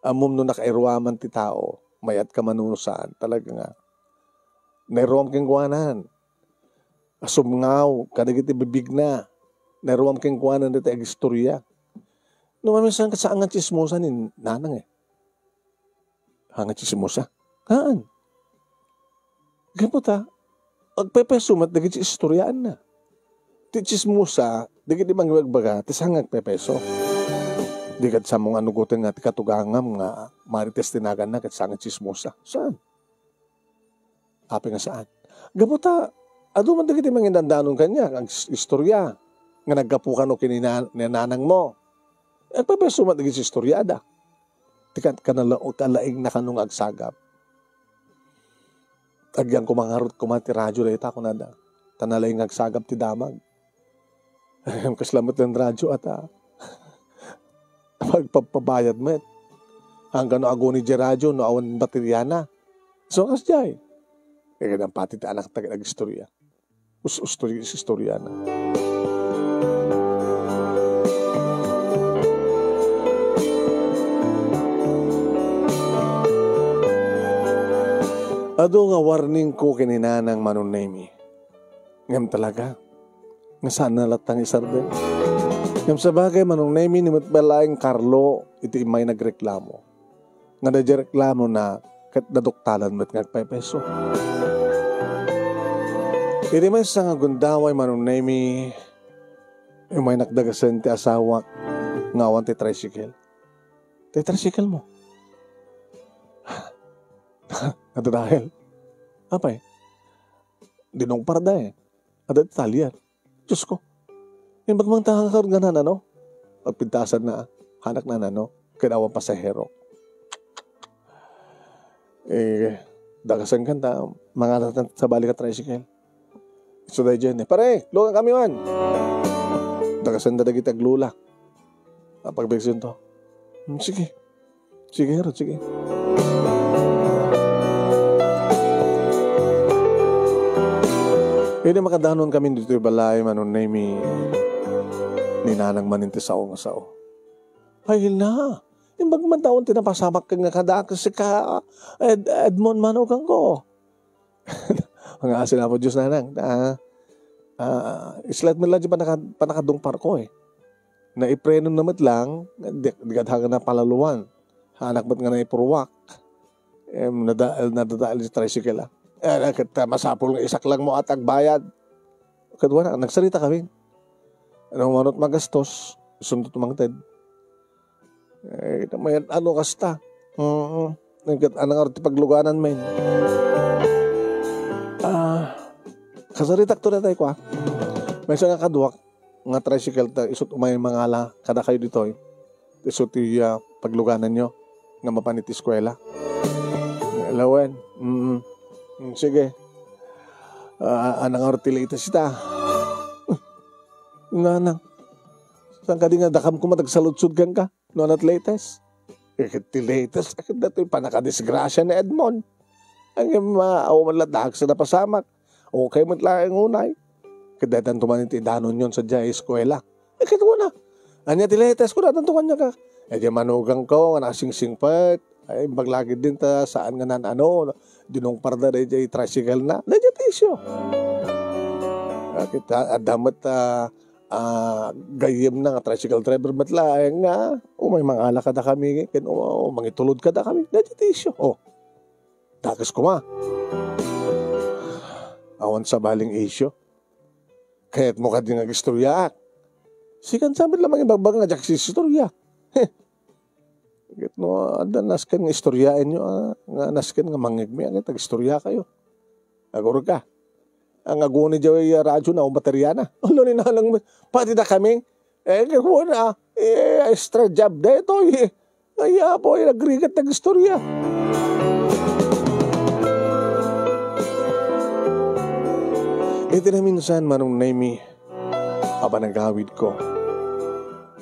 Ammom no nakairuaman ti tao, mayat ka man wenno saan, talaga nga. Nairuam kenkuanan. Asubngaw, kadagiti bibigna. Nairuam kenkuanan dita agistoria. No, maminsan, saan nga tsismosa ni Nanang eh. Saan nga tsismosa? Haan. Gapu ta, agpepeso met dagiti istoriaanna. Ti tsismosa, dagiti mangibagbaga, ti saan nga agpepeso. Di kad samo nga anugoten nga ti katugangam nga marites ti naganna ket saan nga tsismosa. Saan? Apay nga saan? Gapu ta, adu man dagiti mangidandanon kaniak, ag-, istorya nga naggapu kano ken ni na-, ni nanangmo. Agpepeso met dagiti istoriada. Ti kan-, kanala-, kalaingna kano nga agsagap. Agyan koma ngarud koma ti radyo dayta, kunada. Ta nalaing nga agsagap ti damag. Kasla met ti radyo ata. Pagpapabayad met. Anggano aguni diay radyo no awan bateriana. So, kas diay. Kaya pati ti anakta ket agistorya. Us-, ustori-, istoriana. Adu nga warningko ken ni Nanang Manong Nemi. Ngem talaga, nga saan na latta nga isardeng. Ngem sabagay, Manong Nemi, ni met balaeng Carlo, iti immay nagreklamo. Nga daydiay reklamona ket naduktalan met nga agpepeso. Iti maysa nga gundaway, Manong Nemi, immay nakdagasen ti asawak. nga awan ti tricycle. Ti tricycle mo. Adda dahil. Apay, dinungparda eh. Adda ti talian. Diyos ko. Imbag man ta nga nanano. Pagpintasan na, hanak nanano. Kadawa pasahero. Eh, dagasen kan ta, mga sabali ka tricycle. So, dahil dyan eh. Pare, lugan kami man. Dagasen da dagiti aglula. Apag to. Hmm, sige. Sige, Herod, sige. Idi makadanon kami ditoy balay, Manong Nemi, ni nanang manin ti sao nga sao. Ay na, imbag man taon ti napasamak nga kada ka sika, Ed-, Edmond manugang ko. Mga asin Apo Diyos nanang, ah, ah, islet mo lang di panaka-, panakadungpar ko eh. Naipreno na met lang, di, di kadha nga napalaluan. Anak met nga naipurwak. Em, nada-, nadadael ti tricycle, ah. Eh, ket, ah, masapul nga isak lang mo at agbayad. Ket wala, nagsarita kami. Ano manot magastos, sundot mangted. Eh, mayat ano kasta. Mm. Ket ano nga ti pagluganan men. Ah, kasaritak to daytoy ko, ah. Maysa nga kaduak, nga tricycle ta isut' umay mangala kadakayo ditoy. Isu ti, ah, paglugananyo nga mapan iti eskuela. Lawen. Mm. Mm, sige. Ah, anang ti latest ita? Nanang. Saan ka di nga dakam ko matagsaludsod kenka? No, anat latest? Eh, ket ti latest, eh, ket datoy panakadisgrasia ni Edmond. Ang, ah, awan man la dagsa napasamak. Okay met laeng unay. Ket daytan tuman iti danonyon sadiay eskuela. Eh, ket kuna, ania ti latest ko daytan tuman niya ka? Eh, di manugang ko nga nasingsingpet. Ay, imbag lagi din ta saan nga nan-ano, dinungparda daydiay tricycle na. Daydiay ti isyu. Ah, kita, adda met, ah, ah, gayyem na nga tricycle driver met laeng nga, umay mangala kada kami, ken, o, mangitulod kada kami. Daydiay ti isyu. Oh, dakes koma. Awan sabaling isyu. Kayat mo kadi nga agistoryaak? Sikan sa met la mangibagbaga nga diak sistorya. Ket no, adda nasken nga istoryaenyo, ah, nga nasken nga mangngegmi, ket agistorya kayo. Agurka. Ang aguni diay, ah, radyo na, o bateryana. Ulo ni nanang, pati da kami. Eh, ket kuna, eh, extra job daytoy. Ay, apo, ay, nagrigat nag-istorya. Iti naminsan, Manong Nemi, a panagawid ko,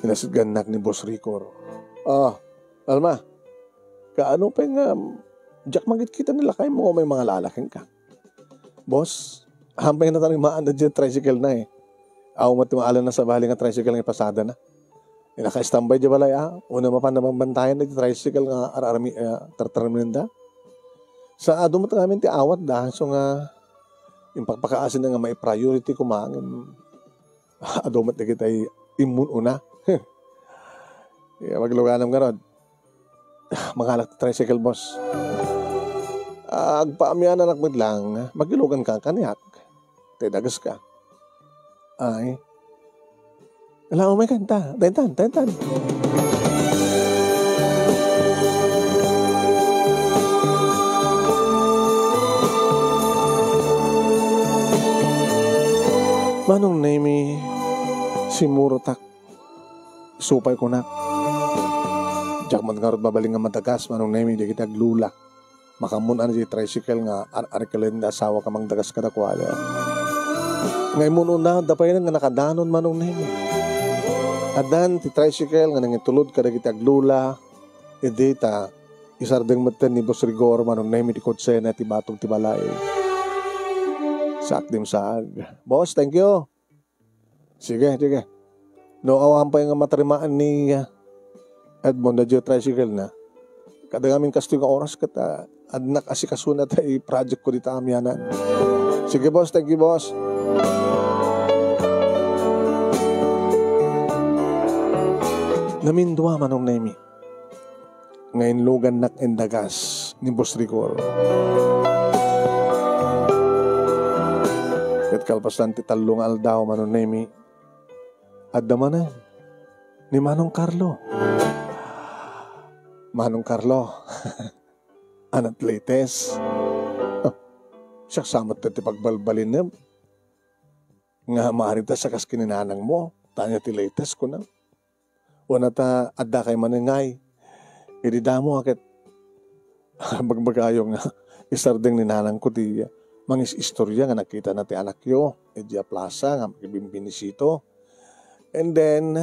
inasitgannak ni Boss Ricor. Ah, Alma, kaano pay nga, diak makitkita ni lakay mo may mga lalaking ka? Boss, hampay na tanong maan da dyan tricycle na eh. Aw, mati maalan na sabali nga tricycle nga ipasada na. Eh, naka-standby di balay, ah. Una mapan na bambantayan na di tricycle nga ar-armi, ah, tartarmenda. Sa adu met ngamin ti awat da, so nga, impakpakaasin na nga may priority kumangin. Adu met dagiti immun-una. Ya, magluganam ngarud. Mangalak ti tricycle, boss. Agpaamiananak met lang, magilugan ka kaniak. Tay dages ka. Ay. Ala, umay kanta. Taintan, taintan. Manong Nemi, simurotak. Supay kunak. Diak met ngarud mabalin nga madagas, Manong Nemi, dagiti aglula. Makamun-an iti tricycle nga ar-, arkelen ti asawak a mangdagas kadakuada. Nga immun-una, adda pay nga nakadanon, Manong Nemi. Addan ti tricycle nga nangitulod kadagiti aglula, idi ta isardeng metten ni Boss Rigor, Manong Nemi, ti kotsena ti batog ti balay. Saak dimsaag. Boss, thank you. Sige, sige. No awan pay nga matarimaan ni, ah, Edmond daydiay tricycle na, kada ngamin kastoy nga oras ket, ah, adnak asikasona tay project ko dita amianan. Sige, boss. Thank you, boss. Namindua, Manong Nemi, nga inlugannak indagas ni Boss Rigor. Ket kalpasan ti tallo nga aldaw, Manong Nemi, adda manen. ni Manong Carlo. Manong Carlo, ania ti latest? Ah, siak sa met ti pagbalbalinem nga maaring ta siak kas ken ni nanangmo, ta ania ti latest, kuna. Wen ta adda kay manen ngay. Idi damo a ket bagbagayo nga isardeng ni nanangko ti mangis-istorya nga nakitana ti anakyo idiay plaza nga makibimbinisito. And then,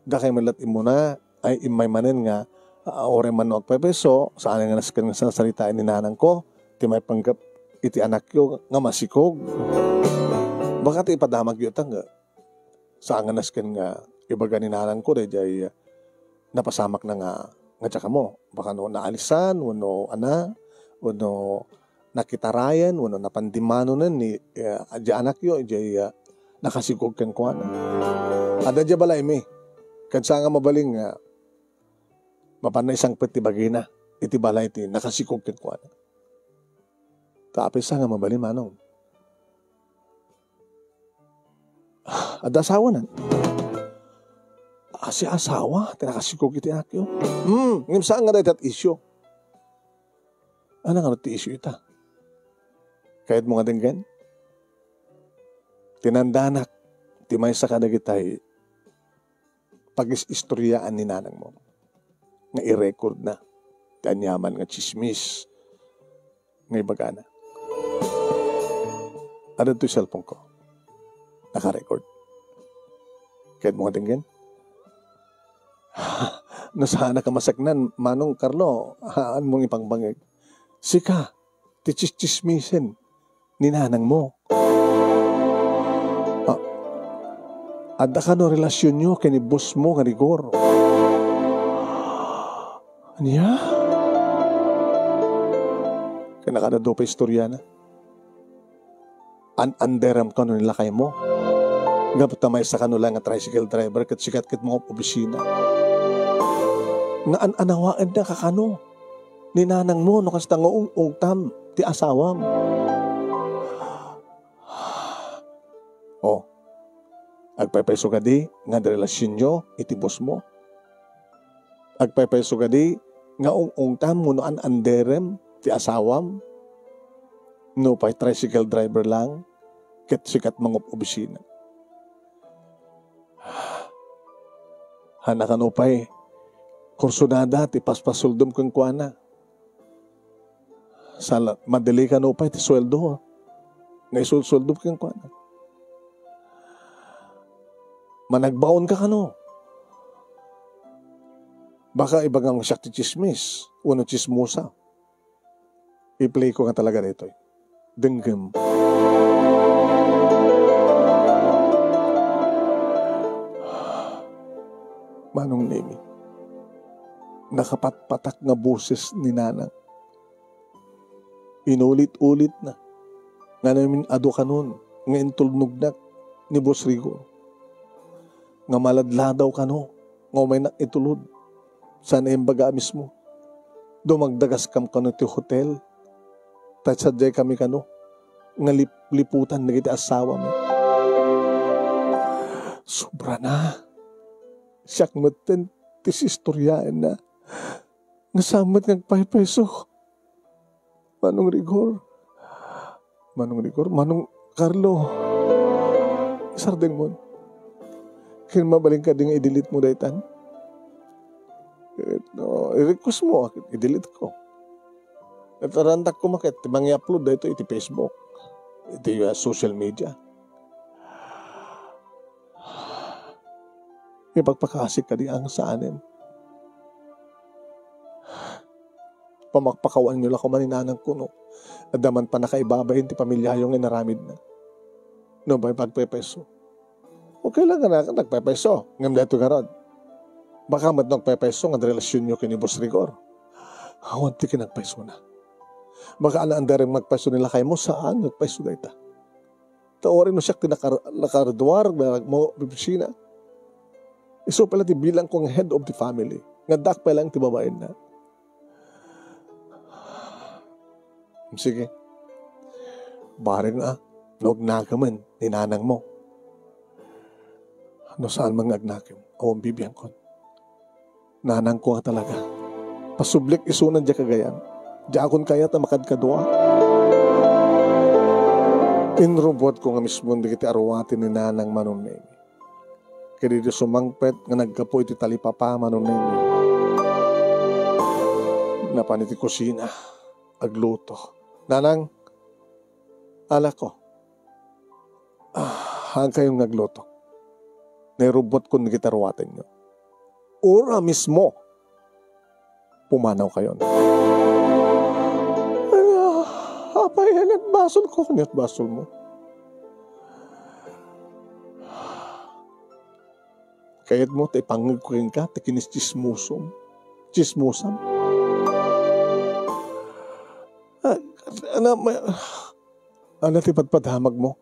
adda kay met la immuna, ay immay manen nga, ah, uray man no agpaypayso, saan nga nasken nga sarsaritaen ni nanangko ti maipanggep iti anakyo nga masikog. Baka ti ipadamagyo ta nga saan nga nasken nga ibaga ni nanangko daydiay, ah, napasamakna nga, nga diak ammo. Baka no naalisan, wenno ania, wenno nakitarayen, wenno napandimanonen ni, ah, diay anakyo, diay, ah, nakasikog kenkuana. Adda diay balaymi. Ket saan nga mabalin nga mapanna isangpet ti bagina iti balay ti nakasikog kenkuana. Ta apay sa nga mabalin, manong? Adda asawana? Asi asawa ti nakasikog iti anakyo. Hmm, ngem saan nga dayta ti isyu. Ania ngarud ti isyu ita? Kayatmo nga denggen? Tinandanak ti maysa kadagitay pagis-istoriaan ni nanangmo nga i-record na ti aniaman nga tsismis nga ibagana. Adda ditoy cellphone ko. Naka-record. Kayatmo nga denggen? No saanak a maseknan, Manong Carlo, haanmo nga ipangbangig. Sika, ti tsismisen ni nanangmo. Ah, adda kano relasionyo ken ni bossmo nga Rigor? Ania? Ken nakadadu pay istoriana. An-anderem kano ni lakaymo. Gapu ta maysa kano la nga tricycle driver ket sikat ket mangop-obisina. Nga an-anawaenna ka kano ni nanangmo no kasta nga ung-ungtam ti asawam. Oh, agpaypayso kadi nga adda relasionyo iti bossmo? Agpaypayso kadi nga ung-ungtam wenno an-anderem ti asawam? Nupay tricycle driver lang ket sikat mangop-obisina. Haan a kano pay kursunada ti paspasuldom kenkuana. Sala, madili kano pay ti sueldo nga isulsuldom kenkuana. Managbaon ka kano. Baka ibagam nga siak ti tsismis wenno tsismosa. I-play ko nga talaga daytoy. Denggem. Manong Nemi, nakapatpatak nga boses ni Nanang. Inulit-ulitna nga namin-adu kanon nga intulnognak ni Boss Rigor. Nga maladladaw kano nga umaynak itulod. Saan a imbaga a mismo. Dumagdagaskam kano ti hotel. Ta sadiay kami kano nga lip-, liputan dagiti asawami. Sobra na. Siak metten ti istoryaenna. Nga saan met nga agpaypayso. Manong Rigor. Manong Rigor, Manong Carlo. Isardengmon. Ken mabalin kadi nga i-delete mo daytan? Eh, no, i-request mo, i-delete ko. Ket arandak koma ket ti mangi-upload daytoy iti Facebook, iti, uh, social media. Ipakpakasik kadi ang saanem. Pamakpakawanyo la koma ni nanang kuno. Adda man pannakaibabain ti pamiliayo nga inaramidna. No, may pagpepeso. Okay lang nga nagpepeso. Ngem daytoy ngarud. Baka met nagpepeso nga relasyonyo ken ni Boss Rigor. Awan ti kinagpaisona. Baka anaandarem magpaiso ni lakaymo, saan nagpaiso dayta. Ta uray no siak ti nakar-, nakaruar nga nagmao opisina, isu pay la ti bilang ko nga head of the family. Nga addaak pay lang ti babaenna. Sige. Bareng a, no agnakemen ni nanangmo. No saan man nga agnakem. Awan bibiangkon. Nanangko nga talaga. Pasublik isuna diay kagayan. Diakon kayat a makadkadua. Inrubbuatko nga mismon dagiti aruaten ni Nanang Manong Nemi. Kadagiti sumangpet nga naggapu iti talipapa Manong Nemi. Napan iti kusina, agluto. Nanang, alako. Ah, haankayon nga agluto. Nairubbuatkon dagiti aruatenyo. Ura mismo. Pumanawkayon. Ala, apay, ania't basolko? Ania't basolmo? Kayatmo ta ipangngegko kenka ti kinitsismosom? Tsismosam? Ah, ana, ma-, ana ti padpadamagmo?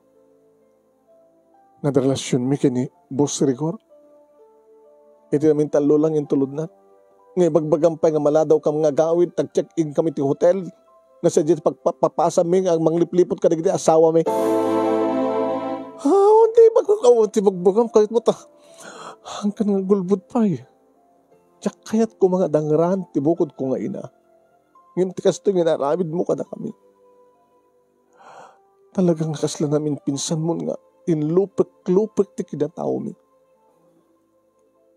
Nga relasyon mi ken ni Boss Rigor? Iti namin tallo lang intulodnak. Nga ibagbagam pay nga maladawkam nga agawid, tag-check-in kami ti hotel. Nga sadiay ti pagpapapasam mi nga mangliplipot kadagiti asawami. Ah, awan ti ibag-, awan ti ibagbagam, kayatmo ta. Haankan nga agulbod pay. Diak kayat koma nga dangraan ti bukodko nga ina. Ngem ti kastoy nga inaramidmo kadakami. Talaga nga kasla namin pinsanmon nga inlupek-lupek ti kinataomi.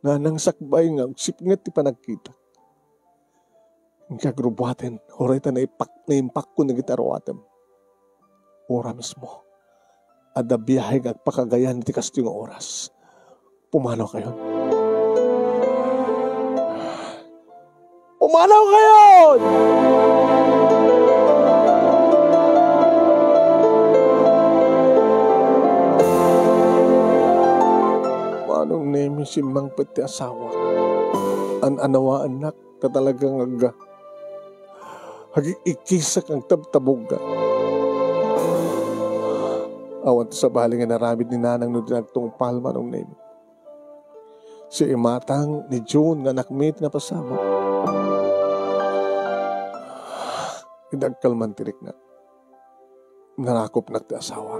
Nanang, sakbay nga agsipnget ti panagkitak. Nga agrubbuaten, uray ta naipak-, naimpakko dagiti aruatem. Ura mismo, adda biahe nga agpakagayan iti kastoy nga oras. Pumanawkayon. Pumanawkayon! Manong Nemi, simmangpet ti asawa. An-anawaannak, ta talaga nga agga. Agi-ikisak, agtabtabog ka. Awan ti sabali nga inaramid ni Nanang no di nagtungpal, Manong Nemi. Si imatang ni June nga anakmi ti napasamak. Idi agkalman ti rikna, narakopnak ti asawa.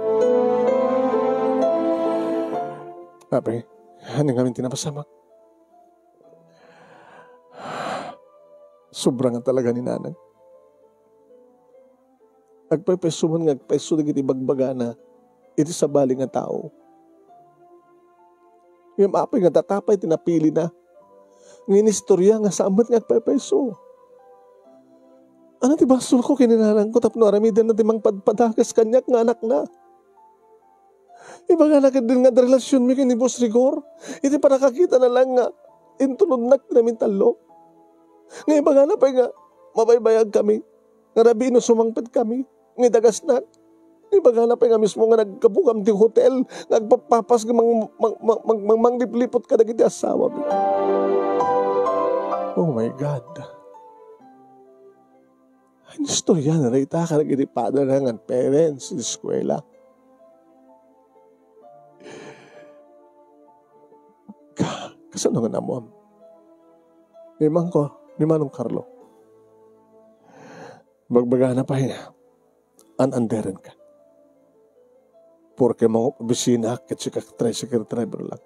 Apay, ania ngamin ti napasamak? Sobra nga talaga ni Nanang. Agpaypayso man nga agpayso dagiti bagbagana iti sabali nga tao. Ngem apay nga datapay ti napilina nga inistoria nga saan met nga agpaypayso? Ano ti basolko ken ni Nanangko tapno aramidenna ti mangpadpadakas kaniak nga anakna? Ibagana ketdin nga adda relasionmi ken ni Boss Rigor iti pannakakitana laeng nga intulodnak ti namintallo. Nga ibagana pay nga mabaybayagkami, nga rabii no sumangpetkami, nga idagasnak. Nga ibagana pay nga mismo nga naggapukam ti hotel, nga agpappapas nga mang-, mang-, mang-, mang-, mangliplipot kadagiti asawami. Oh my God. Inistorya na dayta kadagiti padana ngan parents iti eskuela. Ka-, kasano nga namuam? Ni Mangko, ni Manong Carlo. Bagbagana pay nga, an-anderenka. Porke mangup-obisina ket sika tricycle driver lang.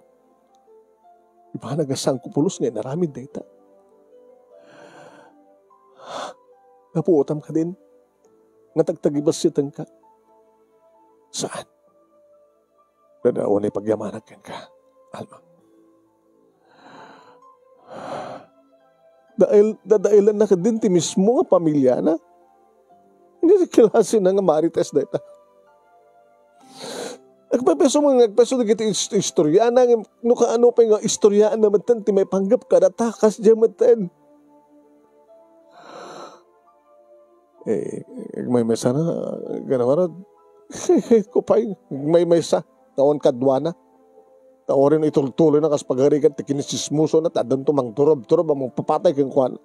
Ibanag nga sangko pulos nga inaramid dayta. Napuotam kadin nga tagtagibasitanka. Saan? Dadaelen ti pagyamanak kenka, Alma. Dael-, dadaelanna kadin ti mismo nga pamiliana. Ania ti klasena nga marites dayta? Agpaypayso man nga agpayso dagiti is-, istoriana, ngem no kaano pay nga istoriaanna metten ti maipanggep kadata, kasdiay metten. Eh, agmaymaysa na, gana ngarud. Ko pay, agmaymaysa, ta awan kaduana. Ta uray no itultuloyna kas pagarigan ti kinitsismosona, ta addanto mangturub-turub a mangpapatay kenkuana.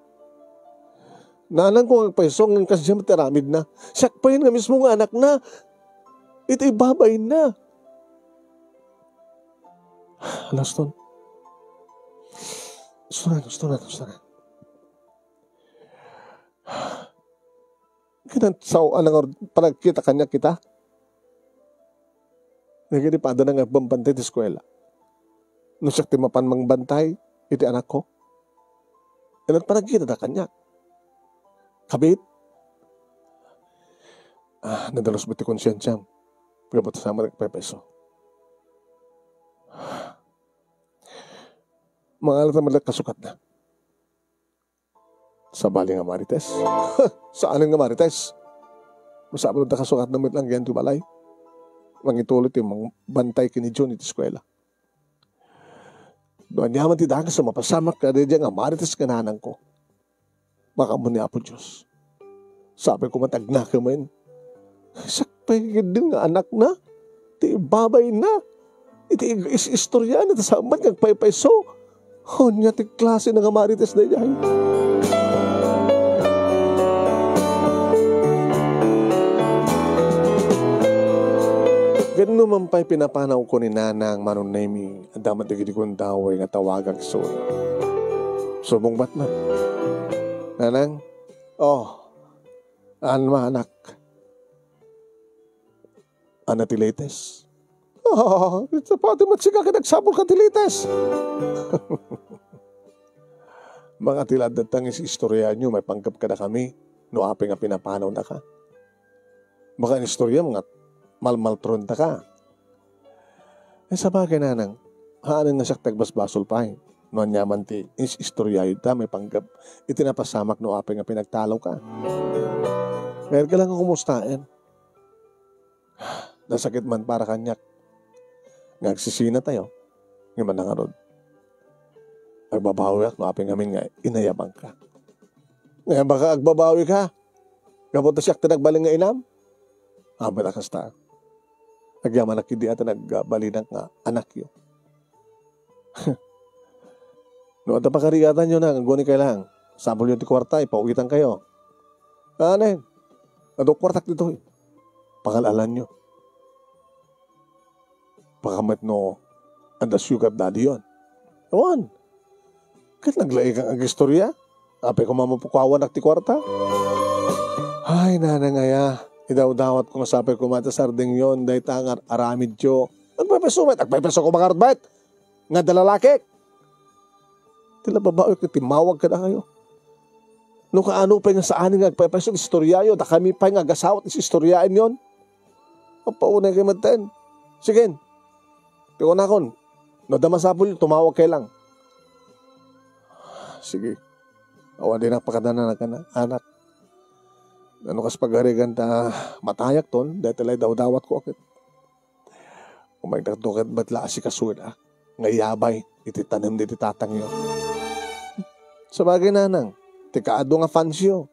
Nanangko nga agpayso, ngem kasdiay met ti aramidna. Siak pay nga mismo nga anakna, iti ibabainna. Alaston. Ustoran, ustoran, ustoran. Kinatsaw a nangar-, panagkita kaniak ita. Dagiti padana nga agbambantay ti eskuela. No siak ti mapan mangbantay iti anakko? Ket panagkitada kaniak. Kabit? Ah, nadalus met ti konsiensiam. Gapu ta saan met agpaypayso. Mangalata met la kasukatna. Sabali nga marites. Saan nga marites? Masapul ta kasukatna met lang diay ti balay. Mangituloy ti mangbantay ken ni Jun iti eskuela. No ania man ti dakes a mapasamak kadi diay nga marites nga nanangko, makaammo ni Apo Dios. Sapay koma ti agnakemen. Siak pay ketdin nga anakna, ti ibabayna iti is-istoriana, ta saan met nga agpaypayso. Ania ti klase nga marites daydiay? Ket no man pay pinapanawko ni Nanang, Manong Nemi, adda met dagiti gundaway nga tawagak isu. Sumungbat met. Nanang, oh, Alma, anak. Ania ti latest? Ah, ita pati met sika ket agsapulka ti latest. Mangati la adda ti istoryaanyo maipanggep kadakami no apay nga pinapanawnaka. Baka in istorya nga malmaltron ta ka. Eh, sabagay, Nanang, haanen nga siak ti agbasbasol pay no aniaman ti is-istoryayo ta maipanggep iti napasamak no apay nga pinagtalawka. Kayatko lang nga kumustaen. Nasakit man para kaniak nga agsisinatayo. Ngem ania ngarud? Agbabawiak no apay ngamin nga inayabanka. Ngem baka agbabawika? Gapu ta siak ti nagbalin nga inam? Amin a kasta. Agyamanak idi ata nagbalinak nga anakyo. No adda pakarigatanyo na, aguni kay lang. Sapulyo ti kuarta, ipauwitankayo. Anen? Adu kuartak ditoy. Pangal-alanyo. Baka met no, adda sugar daddy yon. Awan. Ket naglaikang agistorya? Apay koma mapukawanak ti kuarta? Ay, nanang aya, idawdawat ko nga sapay koma ta sardengyon, dayta nga aramidyo. Agpaypayso met, agpaypayso koma ngarud met. Nga adda lalakik. Ti la babawi ket timmawag kadakayo. No kaano pay nga saan nga agpaypayso ti istoryayo, dakami pay nga agasawat iti istoryaenyon. Apaunay kay metten. Sige. Ti kunakon, no adda masapul, tumawag kay lang. Sige. Awan dinak pakadanan anak. Ano kas pagarigan ta matayak ton, dahil talay dawdawat ko akit. Umaynak to ket met la asikasuda nga iyabay iti tanem diti tatangyo. Sabagay, nanang, ti kaadu nga fansyo,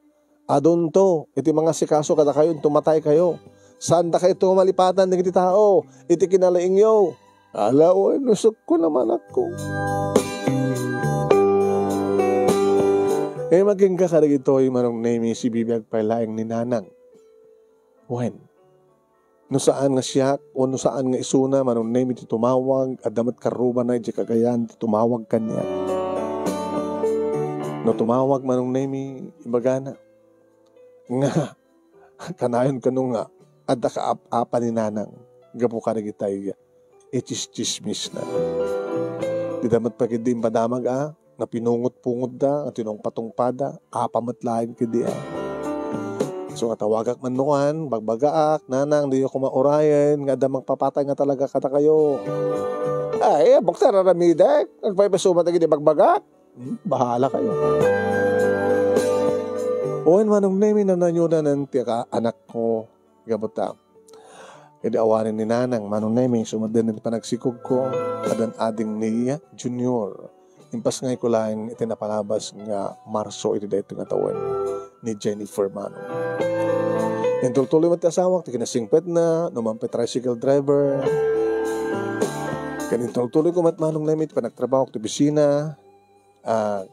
adunto iti mangasikaso kadakayo inton mataykayo. Saandakayo malipatan dagiti tao iti kinalaingyo. Ala, wen, usokko naman ako. Eh, maginka kadagitoy, Manong Nemi, sibibiag pay laeng ni Nanang. Wen, no saan nga siak, wenno saan nga isuna, Manong Nemi, ti tumawag, adda met karrubana idiay kagayan ti tumawag kaniak. No tumawag, Manong Nemi, ibagana nga kanayon kano nga adda kaap-apa ni Nanang gapu kadagitay itsis-tsismisna. Dida met pay ketdi impadamag a nga pinungot-pungotda, nga tinungpa-tungpada, apa met laeng ketdi a. So, nga tawagak man no kan, bagbagaak, "Nanang, diyo koma urayen nga adda mangpapatay nga talaga kadakayo." Ay, ammok ti ar-aramidek. Agpaypayso met dagiti bagbagak. Hmm, bahala kayo. Wen, Manong Nemi, nanayunan ti ka-, anakko. Gapu ta, idi awanen ni Nanang, Manong Nemi, sumudden iti panagsikogko, adan ading ni Junior. Impasngayko laeng iti napalabas nga Marso iti daytoy nga tawen ni Jennifer, Manong. Intultuloy met ti asawak ti kinasingpetna, no man pay tricycle driver. Ken intultuloyko met, Manong Nemi, ti panagtrabahok ti opisina, ah,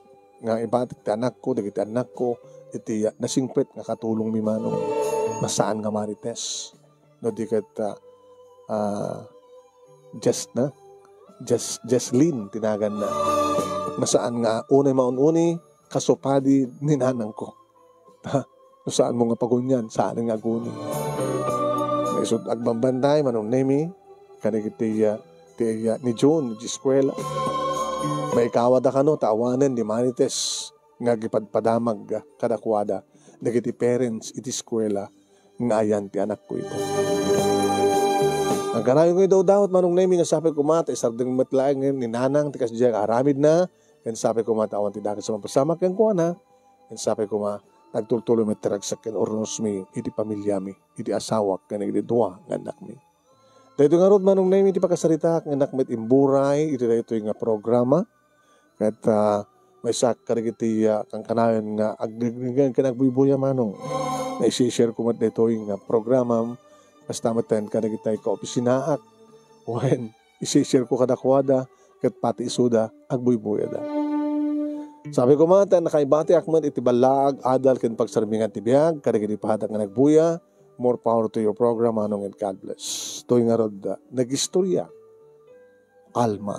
nga ibatik ti anakko, dagiti anakko, iti nasingpet nga katulongmi, Manong. Masaan nga marites. No di ket, ah, ah, Jes-, na? Jes-, Jesslyn ti naganna. Masaan nga unay maun-uni, kasupadi ni nanangko. Ha? No saanmo nga pagunian, saan nga aguni. Nga isut' agbambantay, Manong Nemi, kadagiti, ah, ti, ah, ni June iti eskuela. Maikawada kano ta awanen ni Marites nga agipadpadamag kadakuada dagiti parents iti eskuela nga ayan ti anakko ita. Agkanayon nga idawdawat, Manong Nemi, nga sapay koma ta isardeng met laeng ni Nanang ti kasdiay nga aramidna, ken sapay koma ta awan ti dakes a mapasamak kenkuana, ken sapay koma ta agtultuloy met ti ragsak ken urnosmi iti pamiliami, iti asawak, ken iti dua nga annakmi. Daytoy ngarud, Manong Nemi, ti pakasaritaak nga innak met imburay iti daytoy nga programa. Ket, ah, maysaak kadagiti, ah, kankanayon nga agdegdegen ken agbuybuya, Manong. Nga isi-share ko met daytoy nga programam, kasta met ten kadagiti kaopisinaak. Wen, isi-share ko kadakuada, ket pati isuda, agbuybuyada. Sapay koma ta nakaibatiak met iti ballaag, adal ken pagsarmingan ti biag kadagiti padak nga nagbuya. More power to your program, Manong, and God bless. Toy ngarud, ah, nagistorya. Alma.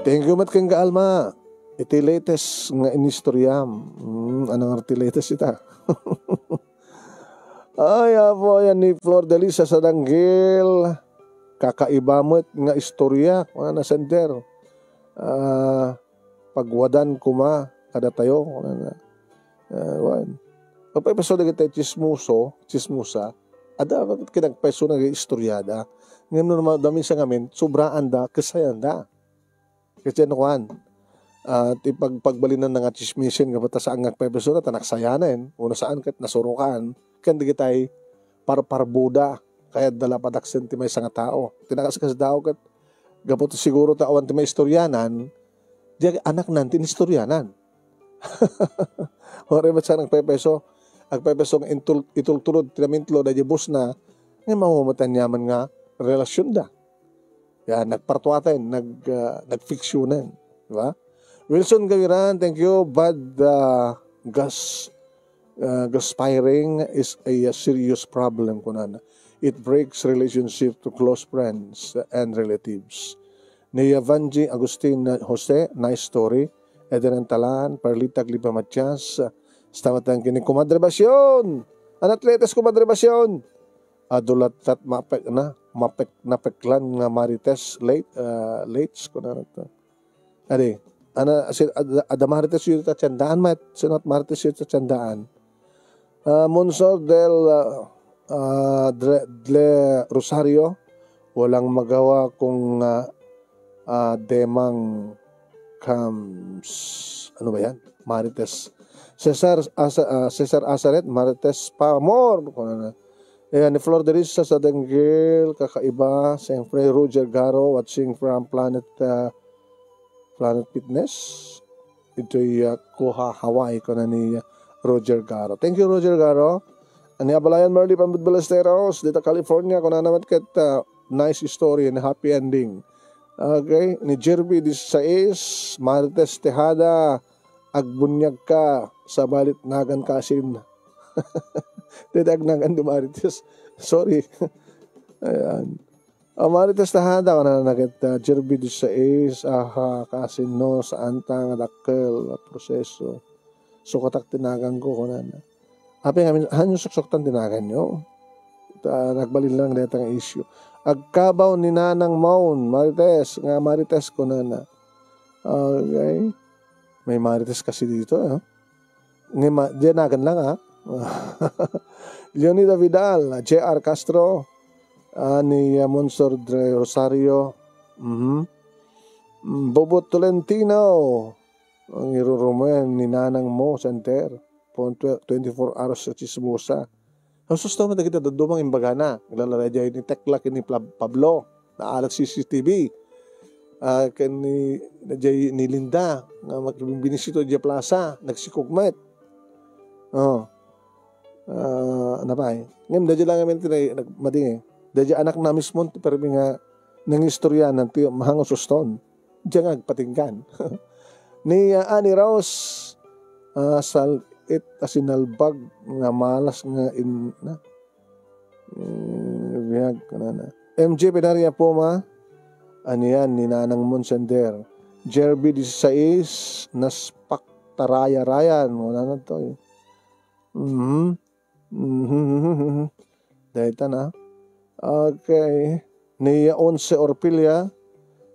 Thank you met kenka, Alma. Iti latest nga inistoriam. Hmm, ano nga ti latest ita? Ay, apo, yan ni Flor Delisa sa Danggil. Kakaiba met nga istorya, kunana, sender. Ah, pagwadan koma kadatayo, kunana. Ah, wen. Pagpayso dagiti chismoso, chismosa, adda kinagpayso nga istoriada. Ngem no ma-, dami sa ngamin, sobraanda, kasayanda. Kasi ano kuan, ah, ti pag-, pagbalinanda nga chismisen, nga basta saan nga agpayso na, ta naksayanen, uno saan ket nasurokan, ken dagitay parparbuda, kayat da la padaksen ti maysa nga tao. Ti nakaskasdaaw ket gapu ti siguro ta awan ti maistoryanan, di anaknan ti inistoryanan. Uray met saan agpayso, agpayso nga intul-, itultulod ti namintlo daydi bosna, nga mahumetan yaman nga relasionda. Yan, nagpartuaten, nag-, ah, nagfiksionen. Di ba? Wilson Gawiran, thank you. Bad, ah, gas, ah, gas firing is a, ah, serious problem, kunana. It breaks relationship to close friends and relatives. Ni Vanji Agustin Jose, nice story. Eden Antalan, Perlita Gliba Matias, ah, stamatan kini Kumadre Basyon! Anat letes, Kumadre Basyon! Adu lattat mapek-, na, mapek-, napeklan nga Marites late, ah, lates, kunana to. Adi, ana, si, ad-, adda Marites yu ta tiandaan met, sino ti Marites yu ta tiandaan? Ah, Monsor del, ah, ah, Dre-, Dle Rosario, walang magawa kung, ah, ah, demang comes, ano ba yan? Marites. Cesar Asa-, ah, Cesar Azaret, Marites pa more, kunana. Ayan, ni Flor Derisa sa Danggil, kakaiba. Siyempre, Roger Garo, watching from Planet, ah, Planet Fitness. Ito'y, ah, Koha, Hawaii, kuna ni, ah, Roger Garo. Thank you, Roger Garo. Ni Abalayan Merly Pambud Ballesteros, dita California, kunana met ket, ah, nice story and happy ending. Okay, ni Jerby disisais, Marites Tejada, agbuniag ka, sabali nagan ka asin. Dita agnagan di Marites. Sorry. Ayan. Ah, Marites Tejada, kunana ket, ah, Jerby disisais, aha, kasinno, saan ta nga dakkel a proseso. Sukatak ti naganko, kunana. Apay ngamin, haanyo suksuktan ti naganyo? Ta, nagbalin lang dayta nga issue. Agkabaw ni Nanang Maun, Marites, nga Marites, kunana. Okay. May Marites kasi dito, ah. Nga ma-, di nagan lang, ah. Leonida Vidal, J R Castro, ah, ni, ah, Monsor Dre Rosario. Mhm. Mm, Bobo Tolentino, ang irurumuen ni Nanang Mo Center. Pon twe-, twenty-four hours sa chismosa. Husto met dagiti dadduma nga imbagana. Naglalagay ni Tekla ken ni Pla-, Pablo. Naalat C C T V. Ah, ken ni, daydiay ni Linda nga makibinbinisitu diay plaza. Nagsikog met. Oh. Ah, ano pa eh? Ngem, daydiay lang amin ti nag-, madingay. Daydiay anakna mismo ti permi nga nangistoryanan ti mahango suston. Diay nga agpatinggan. Ni, ah, Ani Rose, ah, sal-, it a sinalbag nga malas nga in-, na? Mm, biag, kunana. M J Penaria Puma, anian ni Nanang Monsinder. Jerby disisais, naspak taraya-rayan. Wala na to eh. Mhm. Mhm. Dayta na. Okay. Ni Onse Orpilia,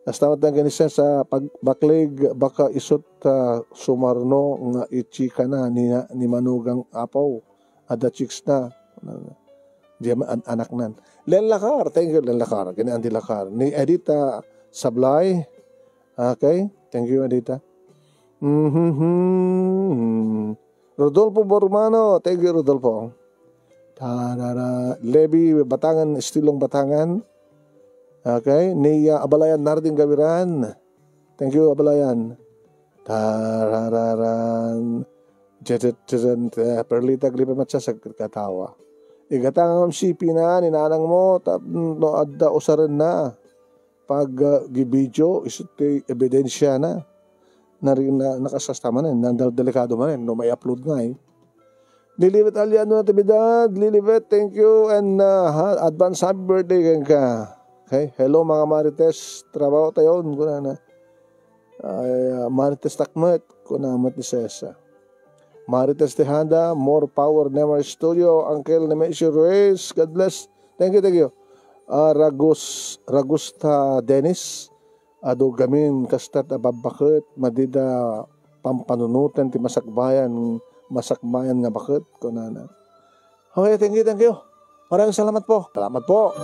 kasta met dagiti sa pagbaklig, baka isut, ah, sumarno nga ichikana ni, ni Manugang Apaw. Adda chicks na. Di an-, anaknan. Len Lakar, thank you, Len Lakar. Kini Andy Lakar. Ni Edita Sablay. Okay, thank you, Edita. Mhm. Rodolfo Bormano, thank you, Rodolfo. Tarara, Levi Batangan, Estilong Batangan. Okay, ni, ah, Abalayan Narding Gawiran. Thank you, Abalayan. Tarararan. Jejet, jejet, eh, Perlita Glipa Matsa, sagkatawa. Igatang ang M C P na, ni nanang mo, tap-, no, adda usaren na. Pag, ah, gi-video, isu ti ebidensya na. Nari-, na, nakasasta man, eh, nandal-, delikado man, eh, no, may upload nga, eh. Lilibet Aliano Natividad, Lilibet, thank you, and, ah, ha-, advance happy birthday kenka. Okay? Hello, mga Marites, trabaho tayo, kuna na. Ay, ah, Marites takmet, kuna met ni Sesa. Marites Tejada, more power, Neymar Studio, Uncle Nemesio Ruiz, God bless. Thank you, thank you. Ah, Ragus-, Ragusta Dennis, adu gamin, kasta ta babbaket, madida pampanunoten ti masakbayan, masakbayan nga baket, kunana. Okay, thank you, thank you. Maraming salamat po. Salamat po.